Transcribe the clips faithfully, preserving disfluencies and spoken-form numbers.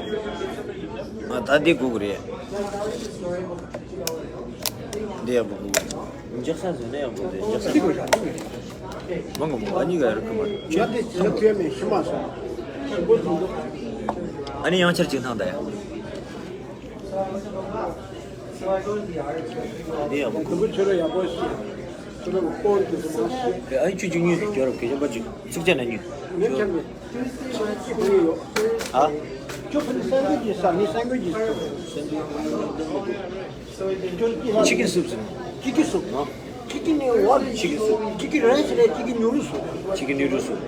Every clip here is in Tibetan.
ང་ད་འདི་དགོས་ཀྱི་རེད། འདི་ཡག་པོ་དགོས་ཀྱི་རེད། འཇག་ས་བཟོས་ན་ཡག་པོ་རེད། འཇག་ས། མང་གི་མང་གི། ཨ་ནི་ག་རེ་ཁུ་མ་ཅི། ང་དེ་ཇི་ལ་ཐུ་ཡ་མེད་ཤི་མ་སོང་། ཨ་ནི་ཡང་ཆར་ཅིག་ཐང་ད་ཡ། འདི་ཡག་པོ། དུམ་བུ་ཆུ་ར་ཡག་པོ་ཞིག་ཆུ་ར་གི་སྐོར་དུ་དུ་མ་ཞིག་ཨ་ནི་ཆུ་ཆུ་ཉུལ་ཞིག་སྐྱོར་གི་ཞོན་པ་ཅིག་ཚིག་ཆ་ན་ཉུལ། ཉུལ་ཆ་མེད། ཆུ་ཆུ་ཆུ་ཕུ་ཡོད། ཨ། ཆུ་ཕུ་ནི་སན་གོ་ཇི་ས་ནི་སན་གོ་ཇི་ས། ཆི་ཀི་སུབ་ཟེར། ཅི་གི་སུབ། ཅི་གི་སུབ། ཅི་གི་ནི་ཝ་ཅི་གི་སུབ། ཅི་གི་རེ་ཞིག་རེ་ཅི་གི་ཉུ་རུ་སུབ། ཅི་གི་ཉུ་རུ་སུབ།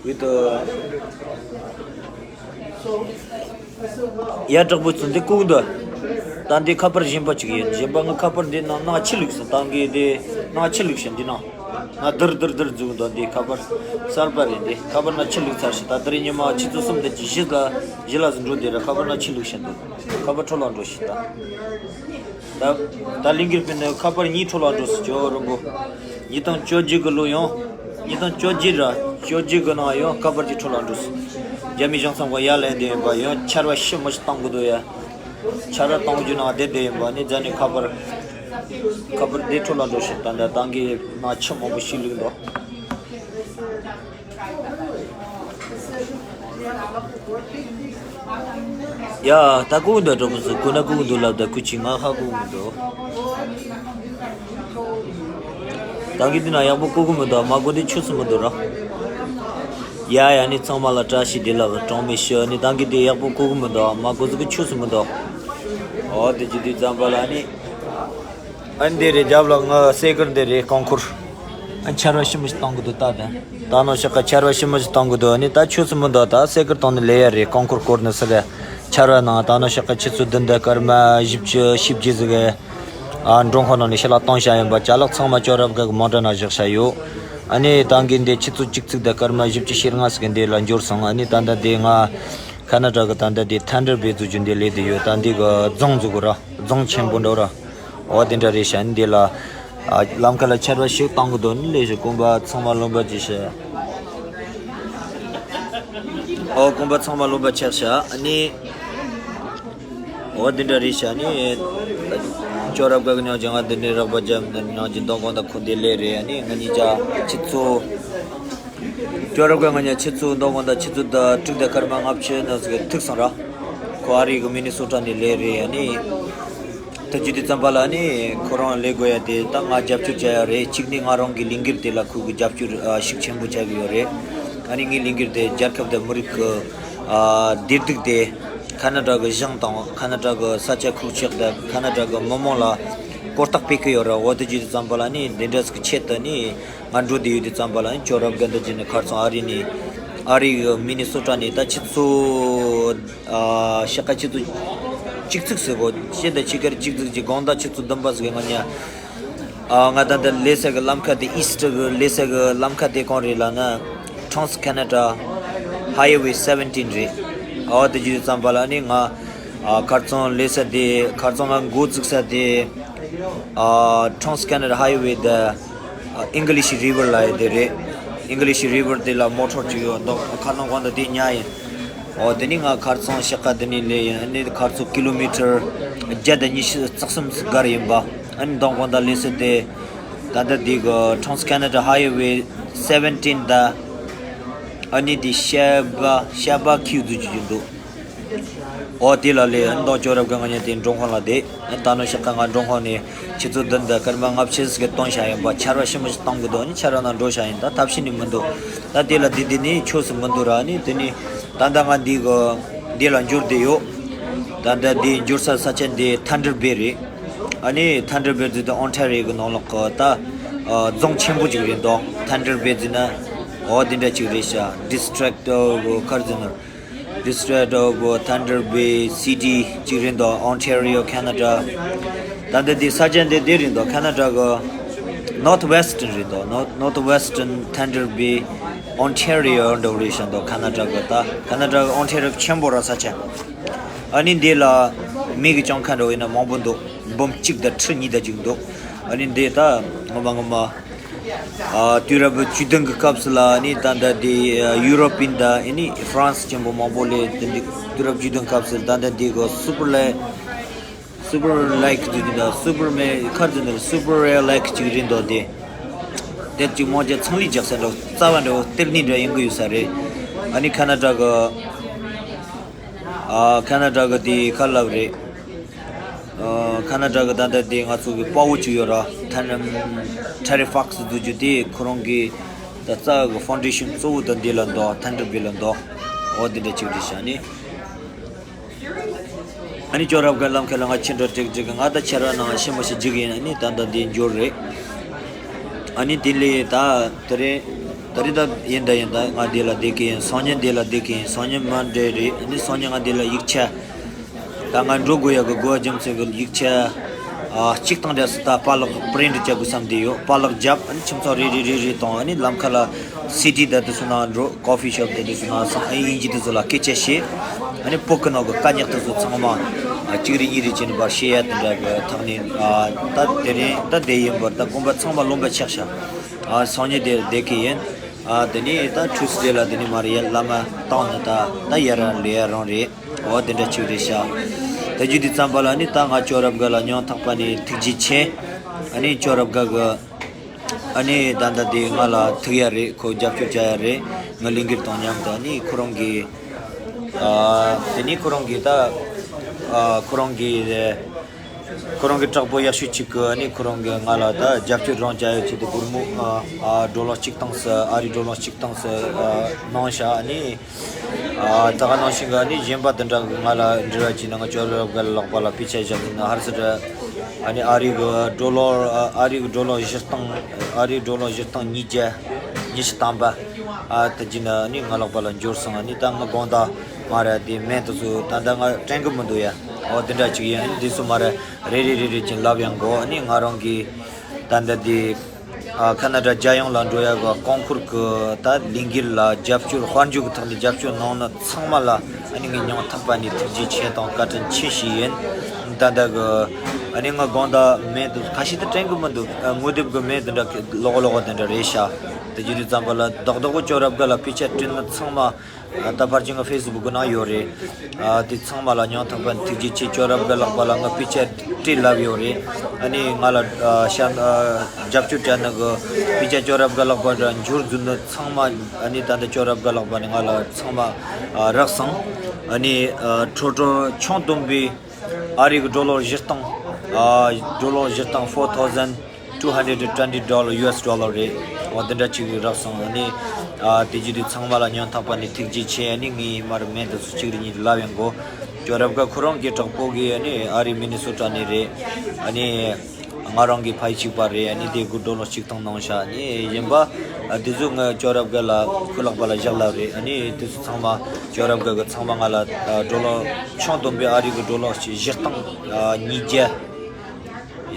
ཡོད་དོ། ཡ་དྲག་པོ་ཚོ་འདི་ལྐུགས་འདུག་ད་འདི་ཁ་པར་གཞན་པ་ཅིག་ཡིན། གཞན་པ་ངའི་ཁ་པར་འདི་ནང་ནང་ཕྱི་ལུགས་སུ་ད་གི་འདི་ནང་ཕྱི་ལུགས་ཤིག་འདི་ནང་ང་དིར་དིར་དིར་འཛུགས་འདུག་འདི་ཁ་པར་གསར་པ་རེད། འདི་ཁ་པར་ནང་ཕྱི་ལུགས་ཚར་ཤག་ད་དེ་རིང་ཉི་མ་ཆུ་ཚོད་གསུམ་དང་བཞི་ལ་བཞི་ལ་ཟིན་འགྲོ། དེ་ར་ཁ་པར་ནང་ཕྱི་ལུགས་ཤིག་འདུག་ཁ་པར་འཕྲོ་བརླག་འགྲོ་ཤིག་ད། ད་ད་གླིང་གེར་ཕེབས་ནས་ཁ་པར་གཉིས་འཕྲོ་བརླག་འགྲོ་སྲིད། ཇོ་རིན་པོ། ཉིས་སྟོང་བཅོ་བརྒྱད་གི་ལོ་ཡང་། ཉིས་སྟོང་བཅོ་བརྒྱད་ར་བཅོ་བརྒྱད་གི་ནང་ཡང་ཁ་པར་གྱི་འཕྲོ་བརླག་འགྲོ་སྲིད། རྒྱ་མི་གཞུང་ཚབ་ཁང་ཡར་ལེན་དེ་ཡིན་པ་ཡང་ཆར་བ་ཤི་མི་ཤི་བཏང་གི་འདུག་ཡ། ཆར་བ་གཏོང་རྒྱུ་ནང་བསྡད་བསྡད་ཡིན་པ་ནི་རྫ་ནས་ཁ་པར། ཁ་པར་དེ་འཕྲོ་བརླག་འགྲོ་སྲིད། ད་ད་ཏང་གི་ནང་ཆུ་མང་པོ་ཞིག་བླུགས་འདུག་ཡ། ད་ལྐུགས་འདུག་གྲོགས་པོ་ཚོ། ཁོ་ན་ལྐུགས་འདུག་ལབ། ད་ཁུ་ཅིག་ང་ཧ་ལྐུགས་འདུག་ད་གི་འདི་ན་ཡག་པོ་ལྐུགས་མི་འདུག་མ་གོ་འདི་ཆུ་སུ་མི་འདུག་ར། ཡ་ཡ་ནི་ཚང་མ་ལ་བཀྲ་ཤིས་བདེ་ལེགས། གྲངས་མེད་ཞུ། ནི་ད་གི་འདི་ཡག་པོ་ལྐུགས་མི་འདུག་མ་གོ་ཟིག་གི་ཆུ་སུ་མི་འདུག་འོ་དེ་ཇི་དུས་ཙམ་པ་ལ་ནི། ཨ་ནི་འདི་རེད། རྒྱབ་ལ་ང་སེ་ཀར་འདི་རེད། རྐང་འཁོར། ཨ་ཆར་བ་ཤི་མི་ཤི་གཏོང་གི་འདུག་ད་ད་ད་ནོ་ཤག་ག་ཆར་བ་ཤི་མི་ཤི་གཏོང་གི་འདུག་ཨ་ནི་ད་ཆུ་སུ་མི་འདུག་ད་སེ་ཀར་གཏོང་ནི་ལས་ཡ་རེད། རྐང་འཁོར་བསྐོར་ནི་སི་ལ་ཆར་བ་ནང་ད་ནོ་ཤག་ག་ཆུ་ཚོད་བདུན་དང་སྐར་མ་བཞི་བཅུ་བཞི་བརྒྱད་ཟིག་གི་ཨ་མགྲོན་ཁང་ནང་ནས་ཕྱི་ལ་གཏོང་བྱ་ཡིན་པ། ཅ་ལག་ཚང་མ་ཅོ་རབ་ག་གི་མོ་ཊ་ནང་བཞག་བྱ་ཡོད། ཨ་ནི་ད་གི་འདི་ཆུ་ཚོད་བཅུ་གཅིག་དང་སྐར་མ་བཞི་བཅུ་ཞེ་ལྔ་ཟིག་གི་འདི་ལ་འབྱོར་སོང་། ཨ་ནི་ད་ད་འདི་ང་ཁ་ན་ཌ་གི་ད་ད་འདི་ཐན་ཌར་བེ་ཟུ་ཇུ་འདི་ལས་དེ་ཡོད། ད་འདི་གི་རྫོང་ཟིག་གོ་ར། རྫོང་ཆེན་པོ་འདྲ་བོ་ར། འོ་དེ་འདྲ་རེད་ཤག་འདི་ལ། ཨ་ལམ་ཁ་ལ་ཆར་བ་ཞིག་བཏང་གི་འདུག་ནི་ལས་ཞིག་གོམ་པ་ཚང་མ་རློན་པ་ཅིག་ཤག་འོ་གོམ་པ་ཚང་མ་རློན་པ་ཆགས་ཤག་ཨ་ནི། འོ་དེ་འདྲ་རེད་ཤག་ནི། ཅོ་རབ་ག་གི་ཉང་ཅི་ང་དེ་འདྲའི་རག་པ་རྒྱབ་ནི་ཉང་ཅི་འདོང་གོང་དང་ཁུ་འདི་ལས་རེད། ཨ་ནི་ང་གཉིས་ཆ་ཆུ་ཚོད། ཅོ་རབ་ག་ང་གཉིས་ཆུ་ཚོད་འདོང་གོང་དང་ཆུ་ཚོད་དང་དྲུག་དང་སྐར་མ་ལྔ་བཅུ་ནང་ཟིག་ཐུག་སོང་ར། ཁོ་ཨ་རི་གི་མི་ནི་སོ་ཊ་ནས་ལས་རེད། ཨ་ནི། ད་ཇི་དུས་ཙམ་པ་ལ་ནི་ཁོ་རང་ལས་དགོས་ཡ་དེ་ད་ང་རྒྱབ་སྐྱོར་བྱ་ཡ་རེད། གཅིག་ནི་ང་རང་གི་ལས་འགུལ་དེ་ལ་ཁོ་གི་རྒྱབ་སྐྱོར་ཨ་ཤུགས་ཆེན་པོ་བྱ་གི་ཡོད་རེད། ཨ་ནི་ངའི་ལས་འགུལ་དེ་རྒྱལ་ཁབ་དང་མི་རིགས་ཀྱི་ཨ་བདེ་སྡུག་དེ་ཁ་ན་ཌ་གི་གཞུང་དང་ཁ་ན་ཌ་གི་ས་ཆ་ཁུག་ཅག་དང་ཁ་ན་ཌ་གི་མི་མང་ལ་གོ་རྟོགས་སྤེལ་གི་ཡོད་རེད། འོ་དེ་ཇི་དུས་ཙམ་པ་ལ་ནི་དེ་འདྲ་ཟིག་གི་ཆེད་དུ་ནི་ང་འགྲོ་བསྡད་ཡོད་དུས་ཙམ་པ་ལ་ནི་ཅོ་རབ་ག་འདི་ཇི་ནི་ཁར་སང་ཨ་རི་ནི་ཨ་རི་གི་མི་ནི་སོ་ཊ་ནི་ད་ཆུ་ཚོད། ཨ་ཤ་ཁ་ཆུ་ཚོད་གཅིག་ཚིགས་ཟེར་གོ། ཤེས་ད་ཆི་ཀར་གཅིག་ཚིགས་ཀྱི་དགོང་དག་ཆུ་ཚོད་བདུན་པ་ཟིག་གི་ང་གཉིས། ཨ་ང་ད་ལྟ་ལས་ས་གི་ལམ་ཁ་དེ་ཨི་སི་ཊི་གི་ལས་ས་གི་ལམ་ཁ་དེ་གང་རེད་ལབ་ན། Trans Canada Highway seventeen རེད། ཨ་དེ་ཇི་ཙམ་པ་ལ་ནི་ང་ཨ་ཁར་སང་ལས་ས་དེ་ཁར་སང་ང་འགོ་བཙུགས་ས་དེ་ཨ་Trans Canada Highway དེ། ཨ་English River ལབ་ཡ་དེ་རེད། English River དེ་ལ་མོ་ཊར་ཅིག་ཡོད་འདུག་ཁ་ནང་གང་དུ་དེ་ཉལ་ཡིན། འོ་དེ་ནི་ང་ཁར་སང་ཤག་ཁ་དེ་ནི་ལས་ཡིན། ཨ་ནི་ཁར་སང་ཀི་ལོ་མི་ཊར་བརྒྱ་དང་ཉི་ཤུ་རྩ་གསུམ་བརྒལ་ཡིན་པ། ཨ་ནི་མདང་གང་དུ་ལས་སེ་དེ་ད་ལྟ་དེ་གི་Trans Canada Highway seventeen ད་ཨ་ནི་དེ་ཤ་བ་ཤ་བ་ཁྱིའུ་དུ་ཅིག་འདུག་འོ་དེ་ལ་ལས་ཨ་ནི་མདང་ཅོ་རབ་ག་ང་གཉིས་དེ་མགྲོན་ཁང་ལ་བསྡད། ཨ་ནི་ད་ནོ་ཤག་ཁ་ང་མགྲོན་ཁང་ནས་ཆུ་ཚོད་བདུན་དང་སྐར་མ་ལྔ་བཅུ་ཟིག་གི་གཏོང་བྱ་ཡིན་པ། ཆར་བ་ཞིམ་པོ་ཞིག་གཏོང་གི་འདུག་ཨ་ནི་ཆར་བ་ནང་འགྲོ་བྱ་ཡིན། ད་ཐབས་ཤེས་ནི་མི་འདུག་ད་དེ་ལ་དེ་དེ་ནི་ཆོས་སུ་མི་འདུག་ར། ཨ་ནི་དེ་ནི་ད་ལྟ་ང་འདི་གི་འདི་ལ་འབྱོར་བསྡད་ཡོད། ད་ལྟ་འདི་འབྱོར་ས་ས་ཆ་འདི་ཐན་ཌར་བེ་རེད། ཨ་ནི་ཐན་ཌར་བེ་ཟེར་དུས་ཨོན་ཊ་རི་ཡོ་གི་ནང་ལོགས་གི་ད་རྫོང་ཆེན་པོ་ཅིག་རེད་འདུག་ཐན་ཌར་བེ་ཟེར་ན་འོ་དེ་འདྲ་ཅིག་རེད་ཤག District of Cardinal District of Thunder Bay City ཅིག་རེད་འདུག Ontario Canada ད་ལྟ་འདི་ས་ཆ་འདི་འདི་རེད་འདུག Canada གི་Northwestern རེད་འདུག North- Northwestern Thunder Bay Ontario འདྲ་བོ་རེད་ཤག་འདུག Canada གི་ད་Canada གི་Ontario ཆེན་པོ་ར་ས་ཆ། ཨ་ནི་འདི་ལ་མི་གི་གྱོང་ཁ་འདྲ་བོ་ཡིན་ན་མང་པོ་འདུག་འབུམ་གཅིག་དང་ཁྲི་གཉིས་དང་གཅིག་འདུག་ཨ་ནི་འདི་ད་ངོ་མ་ངོ་མ། ཨ་དུས་རབས་བཅུ་བདུན་གྱི་སྐབས་སུ་ལ་ནི་ད་ལྟ་དེ་ཡུ་རོབ་ཡིན་ད་ནི་ཧྥ་རན་སི་ཆེན་པོ་མང་པོ་ལས་དེ་འདི་དུས་རབས་བཅུ་བདུན་སྐབས་སུ་ད་ལྟ་དེ་གི་སུ་པར་ལེ་སུ་པར་ལེག་ཅིག་ཡིན་ད་སུ་པར་མེ་ཁར་དུ་ནི་སུ་པར་རེ་ལེག་ཅིག་རིན་དོ་དེ། དེ་ཅིག་མང་ཆེ་ཚང་ལི་རྒྱག་ས་འདྲ་རྩ་བ་འདྲ་བོ་སྟེར་ནི་འདྲ་ཡིན་གི་ཡོད་ས་རེད། ཨ་ནི་ཁ་ན་ཌ་གི་ཨ་ཁ་ན་ཌ་གི་དེ་ཁ་ལབ་རེད། ཨ་ཁ་ན་ཌ་གི་ད་ལྟ་དེ་ང་ཚོ་གི་དཔའ་བོ་ཅིག་ཡོད་ར་ཐན་ཊེ་རི་ཕོག་སི་ཟེར་རྒྱུ་དེ་ཁོ་རང་གི་ད་རྩ་བ་གི་ཕའུན་ཌེ་ཤན་གཙོ་བོ་ད་འདི་ལ་འདུག་ཐན་ཊེ་རི་བེ་ལ་འདུག་འོ་དེ་འདྲ་ཅིག་རེད་ཤག་ནི། ཨ་ནི་ཅོ་རབ་ག་ལམ་ཁ་ལ་ང་ཕྱི་འགྲོ་ཀྲིག་ཀྲིག་ང་ད་ཁྱེད་རང་ནང་ཤི་མ་ཤི་འཇིག་ཡིན། ཨ་ནི་ད་ད་འདི་འབྱོར་རེད། ཨ་ནི་དེ་ལས་ད་དེ་རིང་ད་རིང་ད་ཡིན་ད་ཡིན་ད་ང་འདི་ལ་བསྡད་ཀྱི་ཡིན། སང་ཉིན་འདི་ལ་བསྡད་ཀྱི་ཡིན། སང་ཉིན་མན་ཌེ་རེད། ཨ་ནི་སང་ཉིན་ང་འདི་ལ་ཡིག་ཆ་ད་ང་འགྲོ་དགོས་ཡག་གི་གོ་བ་རྒྱུ་མཚན་གྱི་ཡིག་ཆ་ཨ་གཅིག་དང་འདྲ་སུ་ད་པཱ་ལགས་པི་རིན་ཊི་བྱ་དགོས་བསམ་བསྡད་ཡོད། པཱ་ལགས་རྒྱབ། ཨ་ནི་ཁྱིམ་ཚང་རེ་རེ་རེ་རེ་དང་ཨ་ནི་ལམ་ཁ་ལ་སི་ཌི་ད་དེ་ཚོ་ནང་འགྲོ། ཀོ་ཕི་ཤོབ་དེ་དེ་ཚོ་ནང་སང་ཨེ་ཡིན་གྱི་དེ་ཚོ་ལ་སྐད་ཆ་བཤད། ཨ་ནི་བོད་ཀྱི་ནང་གི་དཀའ་རྙོག་དེ་ཚོ་ཚང་མ་ཨ་གཅིག་རེ་གཉིས་རེ་བྱས་ནས་པར་བཤད་ཡ་དེ་འདྲ་གི་ཐག་ནས་ཨ་ད་དེ་རིང་ད་དེ་ཡིན་པར་ད་དགོན་པ་ཚང་མ་རློན་པ་ཆགས་ཤག་ཨ་སང་ཉིན་དེ་བསྡད་ཀྱི་ཡིན། ཨ་དེ་ནས་ད་ཊུ་སི་ཌེ་ལ་དེ་ནས་མར་ཡར་བླ་མ་བཏང་ནས་ད་ད་ཡར་ལུས་ཡ་རང་རེད། འོ་དེ་འདྲ་ཅིག་རེད་ཤག་དེ་རྒྱུ་དེ་ཙམ་པ་ལ་ནི་ད་ང་ཅོ་རབ་ག་ལ་སྙིང་ཐག་པ་ནས་ཐུགས་རྗེ་ཆེ། ཨ་ནི་ཅོ་རབ་ག་གི་ཨ་ནི་ད་ལྟ་དེ་ང་ལ་ཐུག་ཡ་རེད། ཁོ་རྒྱབ་སྐྱོར་བྱ་ཡ་རེད། ང་ལས་འགུལ་དང་མཉམ་དུ་ཨ་ནི་ཁོ་རང་གི་ཨ་དེ་ནི་ཁོ་རང་གི་ད་ཨ་ཁོ་རང་གི་ཁོ་རང་གི་གྲོགས་པོ་ཡག་ཤོས་གཅིག་གི་ཨ་ནི་ཁོ་རང་གི་ང་ལ་ད་རྒྱབ་སྐྱོར་རང་བྱ་ཡ་ཆེད་དུ་སྒོར་མོ་ཨ་ཨ་ཌོ་ལར་གཅིག་སྟོང་ཙམ་ཨ་རི་ཌོ་ལར་གཅིག་སྟོང་ཙམ་ཨ་གནང་ཤག་ཨ་ནི། ཨ་ད་ག་ནང་བཞིན་ག་ནི་གཞན་པ་དེ་འདྲ་གི་ང་ལ་འབྲེལ་བ་བྱས་ན་ང་ཅོ་རབ་ག་ལག་པ་ལ་པེ་ཆ་བཞག་ཟིན་ན་ཧར་སི་ར། ཨ་ནི་ཨ་རི་གི་ཌོ་ལར་ཨ་རི་གི་ཌོ་ལར་བཞི་སྟོང་ཨ་རི་ཌོ་ལར་བཞི་སྟོང་ཉིས་བརྒྱ་ཉི་ཤུ་ཐམ་པ་ཨ་དེ་བྱས་ན་ནི་ང་ལག་པ་ལ་འབྱོར་སོང་། ཨ་ནི་ད་ང་དགོང་དག་མ་ར་དེ་མེད་དུ་སུ་ད་ད་ང་དྲན་གི་མི་འདུག་ཡ། འོ་དེ་འདྲ་ཅིག་ཡིན། ཨ་ནི་དེ་སུ་མ་ར་རེ་རེ་རེ་རེ་ཅིག་ལབ་ཡང་གོ། ཨ་ནི་ང་རང་གི་ད་ལྟ་དེ། ཨ་ཁ་ན་ཌ་རྒྱལ་ཡོངས་ལ་འགྲོ་ཡ་གི་ཀོང་ཀུར་གི་ད་ལས་འགུལ་ལ་རྒྱབ་སྐྱོར་དཔལ་འབྱོར་གི་ཐོག་ནས་རྒྱབ་སྐྱོར་གནང་ན་ཚང་མ་ལ་ཨ་ནི་ངས་སྙིང་ཐག་པ་ནས་ཐུགས་རྗེ་ཆེ་དང་བཀའ་དྲིན་ཆེ་ཞུ་ཡིན། ད་ལྟ་གི་ཨ་ནི་ང་དགོང་དག་མེད་དུ་ཁ་ཤས་དེ་དྲན་གི་མི་འདུག་ཨ་ངོ་དེབ་གི་མེད་དེ་འདྲ་ལོག་ལོག་དེ་འདྲ་རེད་ཤག་དེ་རྒྱུ་དེ་ཙམ་པ་ལ་རྡོག་རྡོག་གི་ཅོ་རབ་ག་ལ་པེ་ཆ་སྤྲད་ན་ཚང་མ། ཨ་ད་ཕར་ཕྱིན་ང་ཕེ་སི་བུག་གི་ནང་ཡོད་རེད། ཨ་དེ་ཚང་མ་ལ་སྙིང་ཐག་པ་ནས་ཐུགས་རྗེ་ཆེ། ཅོ་རབ་ག་ལག་པ་ལ་ང་པེ་ཆ་སྤྲད་ལབ་ཡོད་རེད། ཨ་ནི་ང་ལ་ཨ་ཤ་ཨ་རྒྱབ་སྐྱོར་བྱ་ན་གི་པེ་ཆ་ཅོ་རབ་ག་ལག་པ་ར་འབྱོར་རྫུན་ནི་ཚང་མ་ཨ་ནི་ད་ལྟ་ཅོ་རབ་ག་ལག་པ་ནས་ང་ལ་ཚང་མ་ཨ་རག་སོང་། ཨ་ནི་ཨ་ཁྲོ་ཁྲོ་ཆུང་དུམ་པའི་ཨ་རི་གི་ཌོ་ལར་བཞི་སྟོང་ཨ་ཌོ་ལར་བཞི་སྟོང་four thousand two hundred twenty dollar U S dollar རེད། འོ་དེ་འདྲ་ཅིག་རག་སོང་། ཨ་ནི་ཨ་དེ་རྒྱུ་དེ་ཚང་མ་ལ་སྙིང་ཐག་པ་ནས་ཐུགས་རྗེ་ཆེ། ཨ་ནི་ངས་མར་མེད་དུ་སུ་གཅིག་རེ་གཉིས་རེ་ལབ་ཡང་གོ། ཅོ་རབ་ག་ཁོ་རང་གི་གྲོགས་པོ་གིས་ཨ་ནི་ཨ་རི་མི་ནི་སོ་ཊ་ནས་རེད། ཨ་ནི་ང་རང་གི་ཕ་ཡུལ་གཅིག་པ་རེད། ཨ་ནི་དེ་གི་ཌོ་ལར་གཅིག་སྟོང་གནང་ཤག་ཨ་ནི་གཞན་པ་ཨ་དེ་ཚོ་ང་ཅོ་རབ་ག་ལ་ཁོ་ལག་པ་ལ་བཞག་ལབ་རེད། ཨ་ནི་དེ་ཚོ་ཚང་མ་ཅོ་རབ་ག་གི་ཚང་མ་ང་ལ་ཨ་ཌོ་ལར་ཆུང་དུམ་པའི་ཨ་རི་གི་ཌོ་ལར་བཞི་སྟོང་ཨ་ཉིས་བརྒྱ།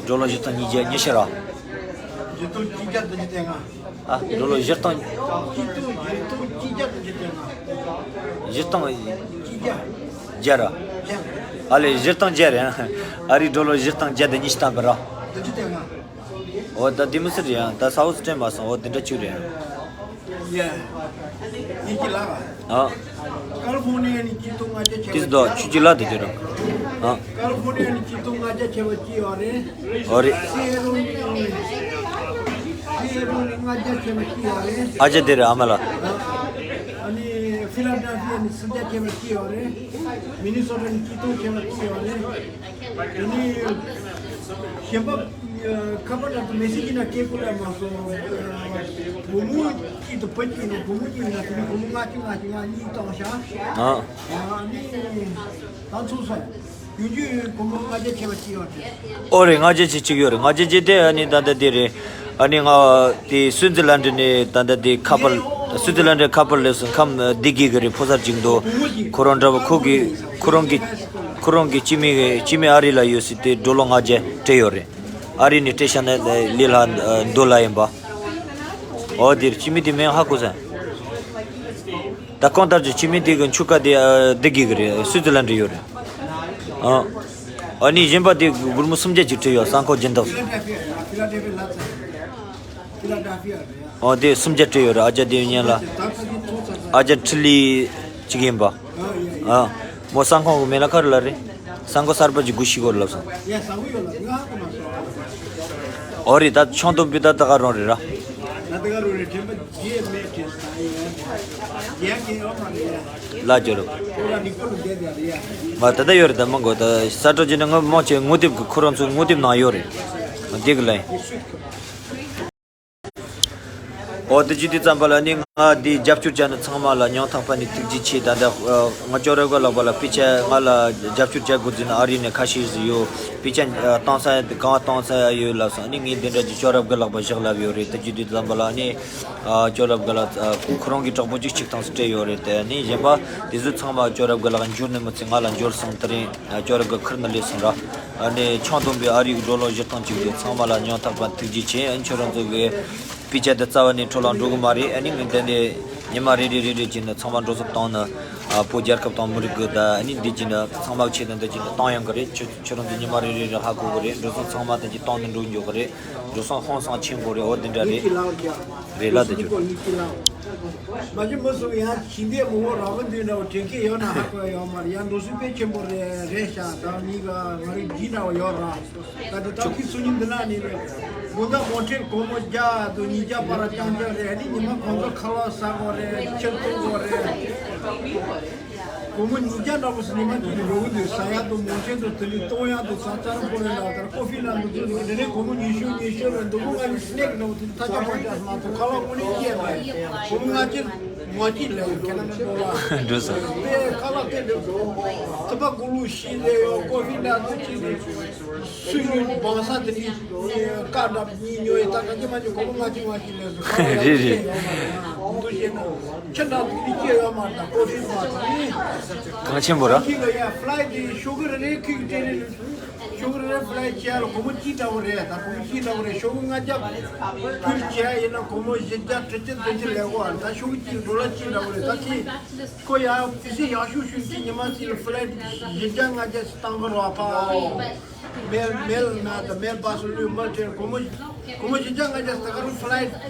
ཌོ་ལར་བཞི་སྟོང་ཉིས་བརྒྱ་ཉི་ཤུ་ར། བཞི་སྟོང་གཅིག་བརྒྱ་བདུན་ཅུ་དོན་ལྔ། ཨ་ཌོ་ལར་བཞི་སྟོང་། བཞི་སྟོང་བཞི་སྟོང་གཅིག་བརྒྱ་བདུན་ཅུ་དོན་ལྔ། བཞི་སྟོང་གཅིག་བརྒྱ། བརྒྱ་ར། བརྒྱ། ཨ་ལེ་བཞི་སྟོང་བརྒྱ་རེད། ཨ་རི་ཌོ་ལར་བཞི་སྟོང་བརྒྱ་དང་ཉི་ཤུ་ཐམ་པ་ར། བདུན་ཅུ་དོན་ལྔ། འོ་ད་དེ་མི་སྲིད་རེད་ཡང་ད་ས་འོག་སུ་དྲན་མ་སོང་། འོ་དེ་འདྲ་ཅིག་རེད་ཡང་། ཡ། ངེད་ཀྱི་ལགས། ཨ། ཀ་ལི་ཧྥོར་ནི་ཡ་ནས་ཆིག་སྟོང་ལྔ་བརྒྱ་ཆེ་བ། ཏིས་དོ་ཆུ་ཅི་ལ་དེ་དེ་ར། ཨ། ཀ་ལི་ཧྥོར་ནི་ཡ་ནས་ཆིག་སྟོང་ལྔ་བརྒྱ་ཆེ་བ་ཅི་ཡོད་རེད། ཨོ་རེད། སི་ཨེ་ཊི་ཨོ་ནས། སི་ཨེ་ཊི་ཨོ་ནས་ལྔ་བརྒྱ་ཆེ་བ་ཅི་ཡོད་རེད། ཨ་ཅེ་དེ་རེད་ཨ་མ་ལ། ཨ་ནི་ཕི་ལ་ཌེལ་ཕི་ཡ་ནས་སུམ་བརྒྱ་ཆེ་བ་ཅི་ཡོད་རེད། མི་ནི་སོ་ཊ་ནས་ཆིག་སྟོང་ཆེ་བ་ཅི་ཡོད་རེད། དེ་ནས་གཞན་པ། ཁ་པར་ལ་མེ་སེ་ཇི་ན་སྐད་ཁུ་ལ་མ་སོང་། བུ་མོ་གཅིག་ཏུ་བུ་གཅིག་ན་བུ་མོ་གཉིས་ན་དེ་ནི་བུ་མོ་ལྔ་བཅུ་ལྔ་བཅུ་ལྔ་གཉིས་གཏོང་ཤག་ཨ། ཨ་ནི་ད་ཚུགས་སོང་། ཡུན་རྒྱུན་བུ་མོ་ལྔ་བརྒྱ་ཆེ་བ་གཅིག་ཡོད་རེད། ཨོ་རེད། ལྔ་བརྒྱ་ཆེ་གཅིག་ཡོད་རེད། ལྔ་བརྒྱ་ཆེ་དེ་ཨ་ནི་ད་ལྟ་དེ་རེད། ཨ་ནི་ང་དེ་སུའི་ཛི་ལན་ཌི་ནས་ད་ལྟ་དེ་ཁ་པར་སུའི་ཛི་ལན་ཌི་ཁ་པར་སླེབས་སོང་། ཁམས་བདེ་སྐྱིད་ཀྱི་རེད། ཕོ་གསར་གཅིག་འདུག་ཁོ་རང་འདྲ་བོ་ཁོ་གི་ཁོ་རང་གི་ཁོ་རང་གི་སྐྱེ་དམན་སྐྱེ་དམན་ཨ་རི་ལ་ཡོད་སྲིད་དེ་ཌོ་ལར་ལྔ་བརྒྱ་སྤྲད་ཡོད་རེད། ཨ་རི་ནས་སྤྲད་ཤག་ན་ལི་ལ་འདོ་ལ་ཡིན་པ། ཨོ་དེར་སྐྱེ་དམན་དེ་མིང་ཧ་གོ་སོང་། ད་གང་ལྟར་གྱི་སྐྱེ་དམན་དེ་གི་ཕྱུ་གུ་དེ་ཨ་བདེ་སྐྱིད་ཀྱི་རེད། སུའི་ཛི་ལན་ཌི་ཡོད་རེད། ཨ། ཨ་ནི་གཞན་པ་དེ་སྒོར་མོ་སུམ་བརྒྱ་ཅིག་སྤྲད་ཡོད། སང་ཁོག་སྦྱིན་བདག་ཨོ་དེ་སུམ་བརྒྱ་སྤྲད་ཡོད་རེད། ཨ་ཅག་དེ་ཡོད་ཉན་ལ། ཨ་ཅག་ཁྲི་ལི་གཅིག་ཡིན་པ། ཨ་མོ་སང་ཁོང་གི་མེ་ལ་ཁར་ལ་རེད། སང་ཁོ་གསར་པ་གཅིག་སྒུག་ཤིག་གོ་ལབ་སོང་། ཨོ་རེད། ད་ཆང་དུམ་པི་ད་ད་ག་རང་རེད་ར། ལ་ཅོ་རུ། མ་ད་ད་ཡོད་རེད། ད་མང་གོ་ད་ས་ཏྲོ་ཅི་ན་ང་མང་ཆེ་ངོ་དེབ་གི་ཁོ་རང་ཚོ་ངོ་དེབ་ནང་ཡོད་རེད། འདི་གི་ལ་ཡིན། འོ་དེ་ཅི་དེ་ཙམ་པ་ལ་ནི་ང་འདི་རྒྱབ་སྐྱོར་བྱ་ནི་ཚང་མ་ལ་སྙིང་ཐག་པ་ནས་ཐུགས་རྗེ་ཆེ། ད་ལྟ་ང་ཅོ་རབ་ག་ལག་པ་ལ་དཔེ་ཆ་ང་ལ་རྒྱབ་སྐྱོར་བྱ་དགོས་ཟིན་ཨ་རི་ནས་ཁ་ཤས་ཟིག་ཡོད། དཔེ་ཆ་བཏང་ས་གང་བཏང་ས་ཡོད་ལབ་སོང་། ནི་ངས་འདི་འདྲ་ཅིག་ཅོ་རབ་ག་ལག་པ་བཞག་ལབ་ཡོད་རེད། དེ་ཅི་དེ་ཙམ་པ་ལ་ནི་ཅོ་རབ་ག་ལ་ཁོ་རང་གི་དྲག་པོ་ཅིག་ཅིག་ཐང་སྤྲད་ཡོད་རེད། དེ་ནི་གཞན་པ་དེ་ཚོ་ཚང་མ་ཅོ་རབ་ག་ལག་འབྱོར་ནི་མི་ཚེ་ང་ལ་འབྱོར་སོང་། དེ་རིང་ཅོ་རབ་ག་ཁུར་ནི་ལས་སོང་ར། ཨ་ནི་ཆང་འཐུང་པའི་ཨ་རིའི་འགྲོ་ལོ་བཞི་སྟོང་གཅིག་དེ་ཚང་མ་ལ་སྙིང་ཐག་པ་ཐུགས་རྗེ་ཆེ། ཨ་ནི་ཁྱོད་རང་ཚོ་གི་དཔེ་ཆ་དེ་རྩ་བ་ནས་འཕྲོ་བརླག་འགྲོ་གི་མ་རེད། ཨ་ནི་ངས་དེ་འདྲའི་ཉི་མ་རེ་རེ་རེ་རེ་བྱས་ནས་ཚང་མ་འགྲོ་སོང་བཏང་ནས་ཨ་བོད་རྒྱལ་ཁབ་དང་མི་རིགས་གི་ད་ཨ་ནི་འདི་བྱས་ནས་ཚང་མ་ཆེད་དུ་འདི་བྱས་ནས་བཏང་ཡོང་གི་རེད། ཁྱོད་ཁྱོད་རང་ཚོ་ཉི་མ་རེ་རེ་རེ་ཧ་གོ་གི་རེད། འགྲོ་སོང་ཚང་མ་དེ་བྱས་བཏང་ནས་འགྲོ་འགྱོ་གི་རེད། འགྲོ་སོང་ཧང་སང་ཆེན་པོ་རེད། འོ་དེ་འདྲ་རེད། རེད་ལ་དེ་རྒྱུ། མ་གཞི་མི་སུ་ཡང་ཇི་འདྲའི་མི་འོ་རང་གི་འདི་འདྲ་བ་དྲན་སྐྱེ་ཡོད་ན་ཧ་གོ་ཡ་ཡོད་མ་རེད། ཡང་འགྲོ་སོང་དཔེ་ཆེན་པོ་རེད་རེད་ཤག་ད་མི་ག་ང་རེ་ཇི་འདྲ་བ་ཡོད་ར། ད་དེ་ད་ཁི་སུ་ཉིན་འདི་ན་ནི་རེད། དགོང་དག་མོ་ཊའི་སྒོར་མོ་བརྒྱ་དང་ཉིས་བརྒྱ་བར་རྐྱང་རྐྱང་རེད། ཨ་ནི་ཉི་མ་གང་ཚོད་ཁ་ལག་ཟ་དགོས་རེད། ཕྱིར་གཏོང་དགོས་རེད། སྒོར་མོ་ཉིས་བརྒྱ་འདྲ་པོ་ཞིག་ཉི་མ་གཅིག་འགྲོ་གི་འདུག་ཟ་ཡག་དང་མོ་ཊའི་དང་དེ་ལས་གཏོང་ཡག་དང་ཟ་ཆ་ར་པོ་རེད་ལ། ད་ཀོ་ཧྥི་ལ་འདུག་ཚོད་འདུག་དེ་ནས་སྒོར་མོ་ཉི་ཤུ་ཉི་ཤུ་རེད། འདུག་སྒོར་ལྔ་བཅུ་སི་ནེག་འདྲ་པོ་དེ་ཐ་ཆ་པ་རྒྱག་མ་ཐུབ། ཁ་ལག་དངོས་གནས་སྐྱེས་མ་རེད། སྒོར་མོ་ལྔ་བཅུ་ང་གཅིག་ལས་ཁྱེད་རང་ཚོ་ལ་འགྲོ་སོང་། དེ་ཁ་ལག་དེ་འདྲ་པོ་ཐུབ་པ་ཀུ་ལུ་ཤི་རེད་ཡོད། ཀོ་ཧྥི་འདྲ་ཚོད་ཅིག་རེད། སུ་ཡོད་བང་ས་དེ་ནི་ཀ་འདྲ་གཉིས་ཉོ་ཡི་ད་ག་གི་མ་ཅིག་སྒོར་མོ་ལྔ་བཅུ་ང་གཅིག་ལས་སུ་ཁ་ལག་རེད་རེད། འདུག་ཤེས་ན་ཁྱེད་འདྲ་ཚོད་ཀྱི་སྐྱེས་ཡོད་མ་རེད། ད་ཀོ་ཧྥི་མ་ཐུབ་ནི། གང་ཆེན་པོ་ར། ཁྱེད་ལ་ཡ་ཕ་ལའི་ཊི་ཤོག་གུ་རེ་རེ་ཁྱེད་ཀྱི་སྤྲད་རེད། ཤོག་གུ་རེ་རེ་ཕ་ལའི་ཊི་བྱས་ལ་སྒོར་མོ་གཅིག་འདྲ་པོ་རེད། ད་སྒོར་མོ་གཅིག་འདྲ་པོ་རེད། ཤོག་གུ་ལྔ་བརྒྱ་ཕུལ་བྱས་ཡིན་ན་སྒོར་མོ་བཞི་བརྒྱ་དྲུག་ཅུ་བདུན་ཅུ་ལས་གོ་ཨ། ད་ཤོག་གུ་གཅིག་ཌོ་ལར་གཅིག་འདྲ་པོ་རེད། ད་ཁྱེད་ཁོ་ཡ་ཕི་སི་ཡག་ཤོས་ཤོས་ཀྱི་ཉི་མ་གཅིག་ལ་ཕ་ལའི་ཊི་བཞི་བརྒྱ་ལྔ་བརྒྱ་ཞིག་བཏང་གི་རོགས་ཨ་ཕ། མེལ་མེལ་ན་ད་མེལ་པ་སུ་ལུས་མལ་ཁྲེར་སྒོར་མོ་སྒོར་མོ་བཞི་བརྒྱ་ལྔ་བརྒྱ་ཞིག་ད་ག་རུ་ཕ་ལའི་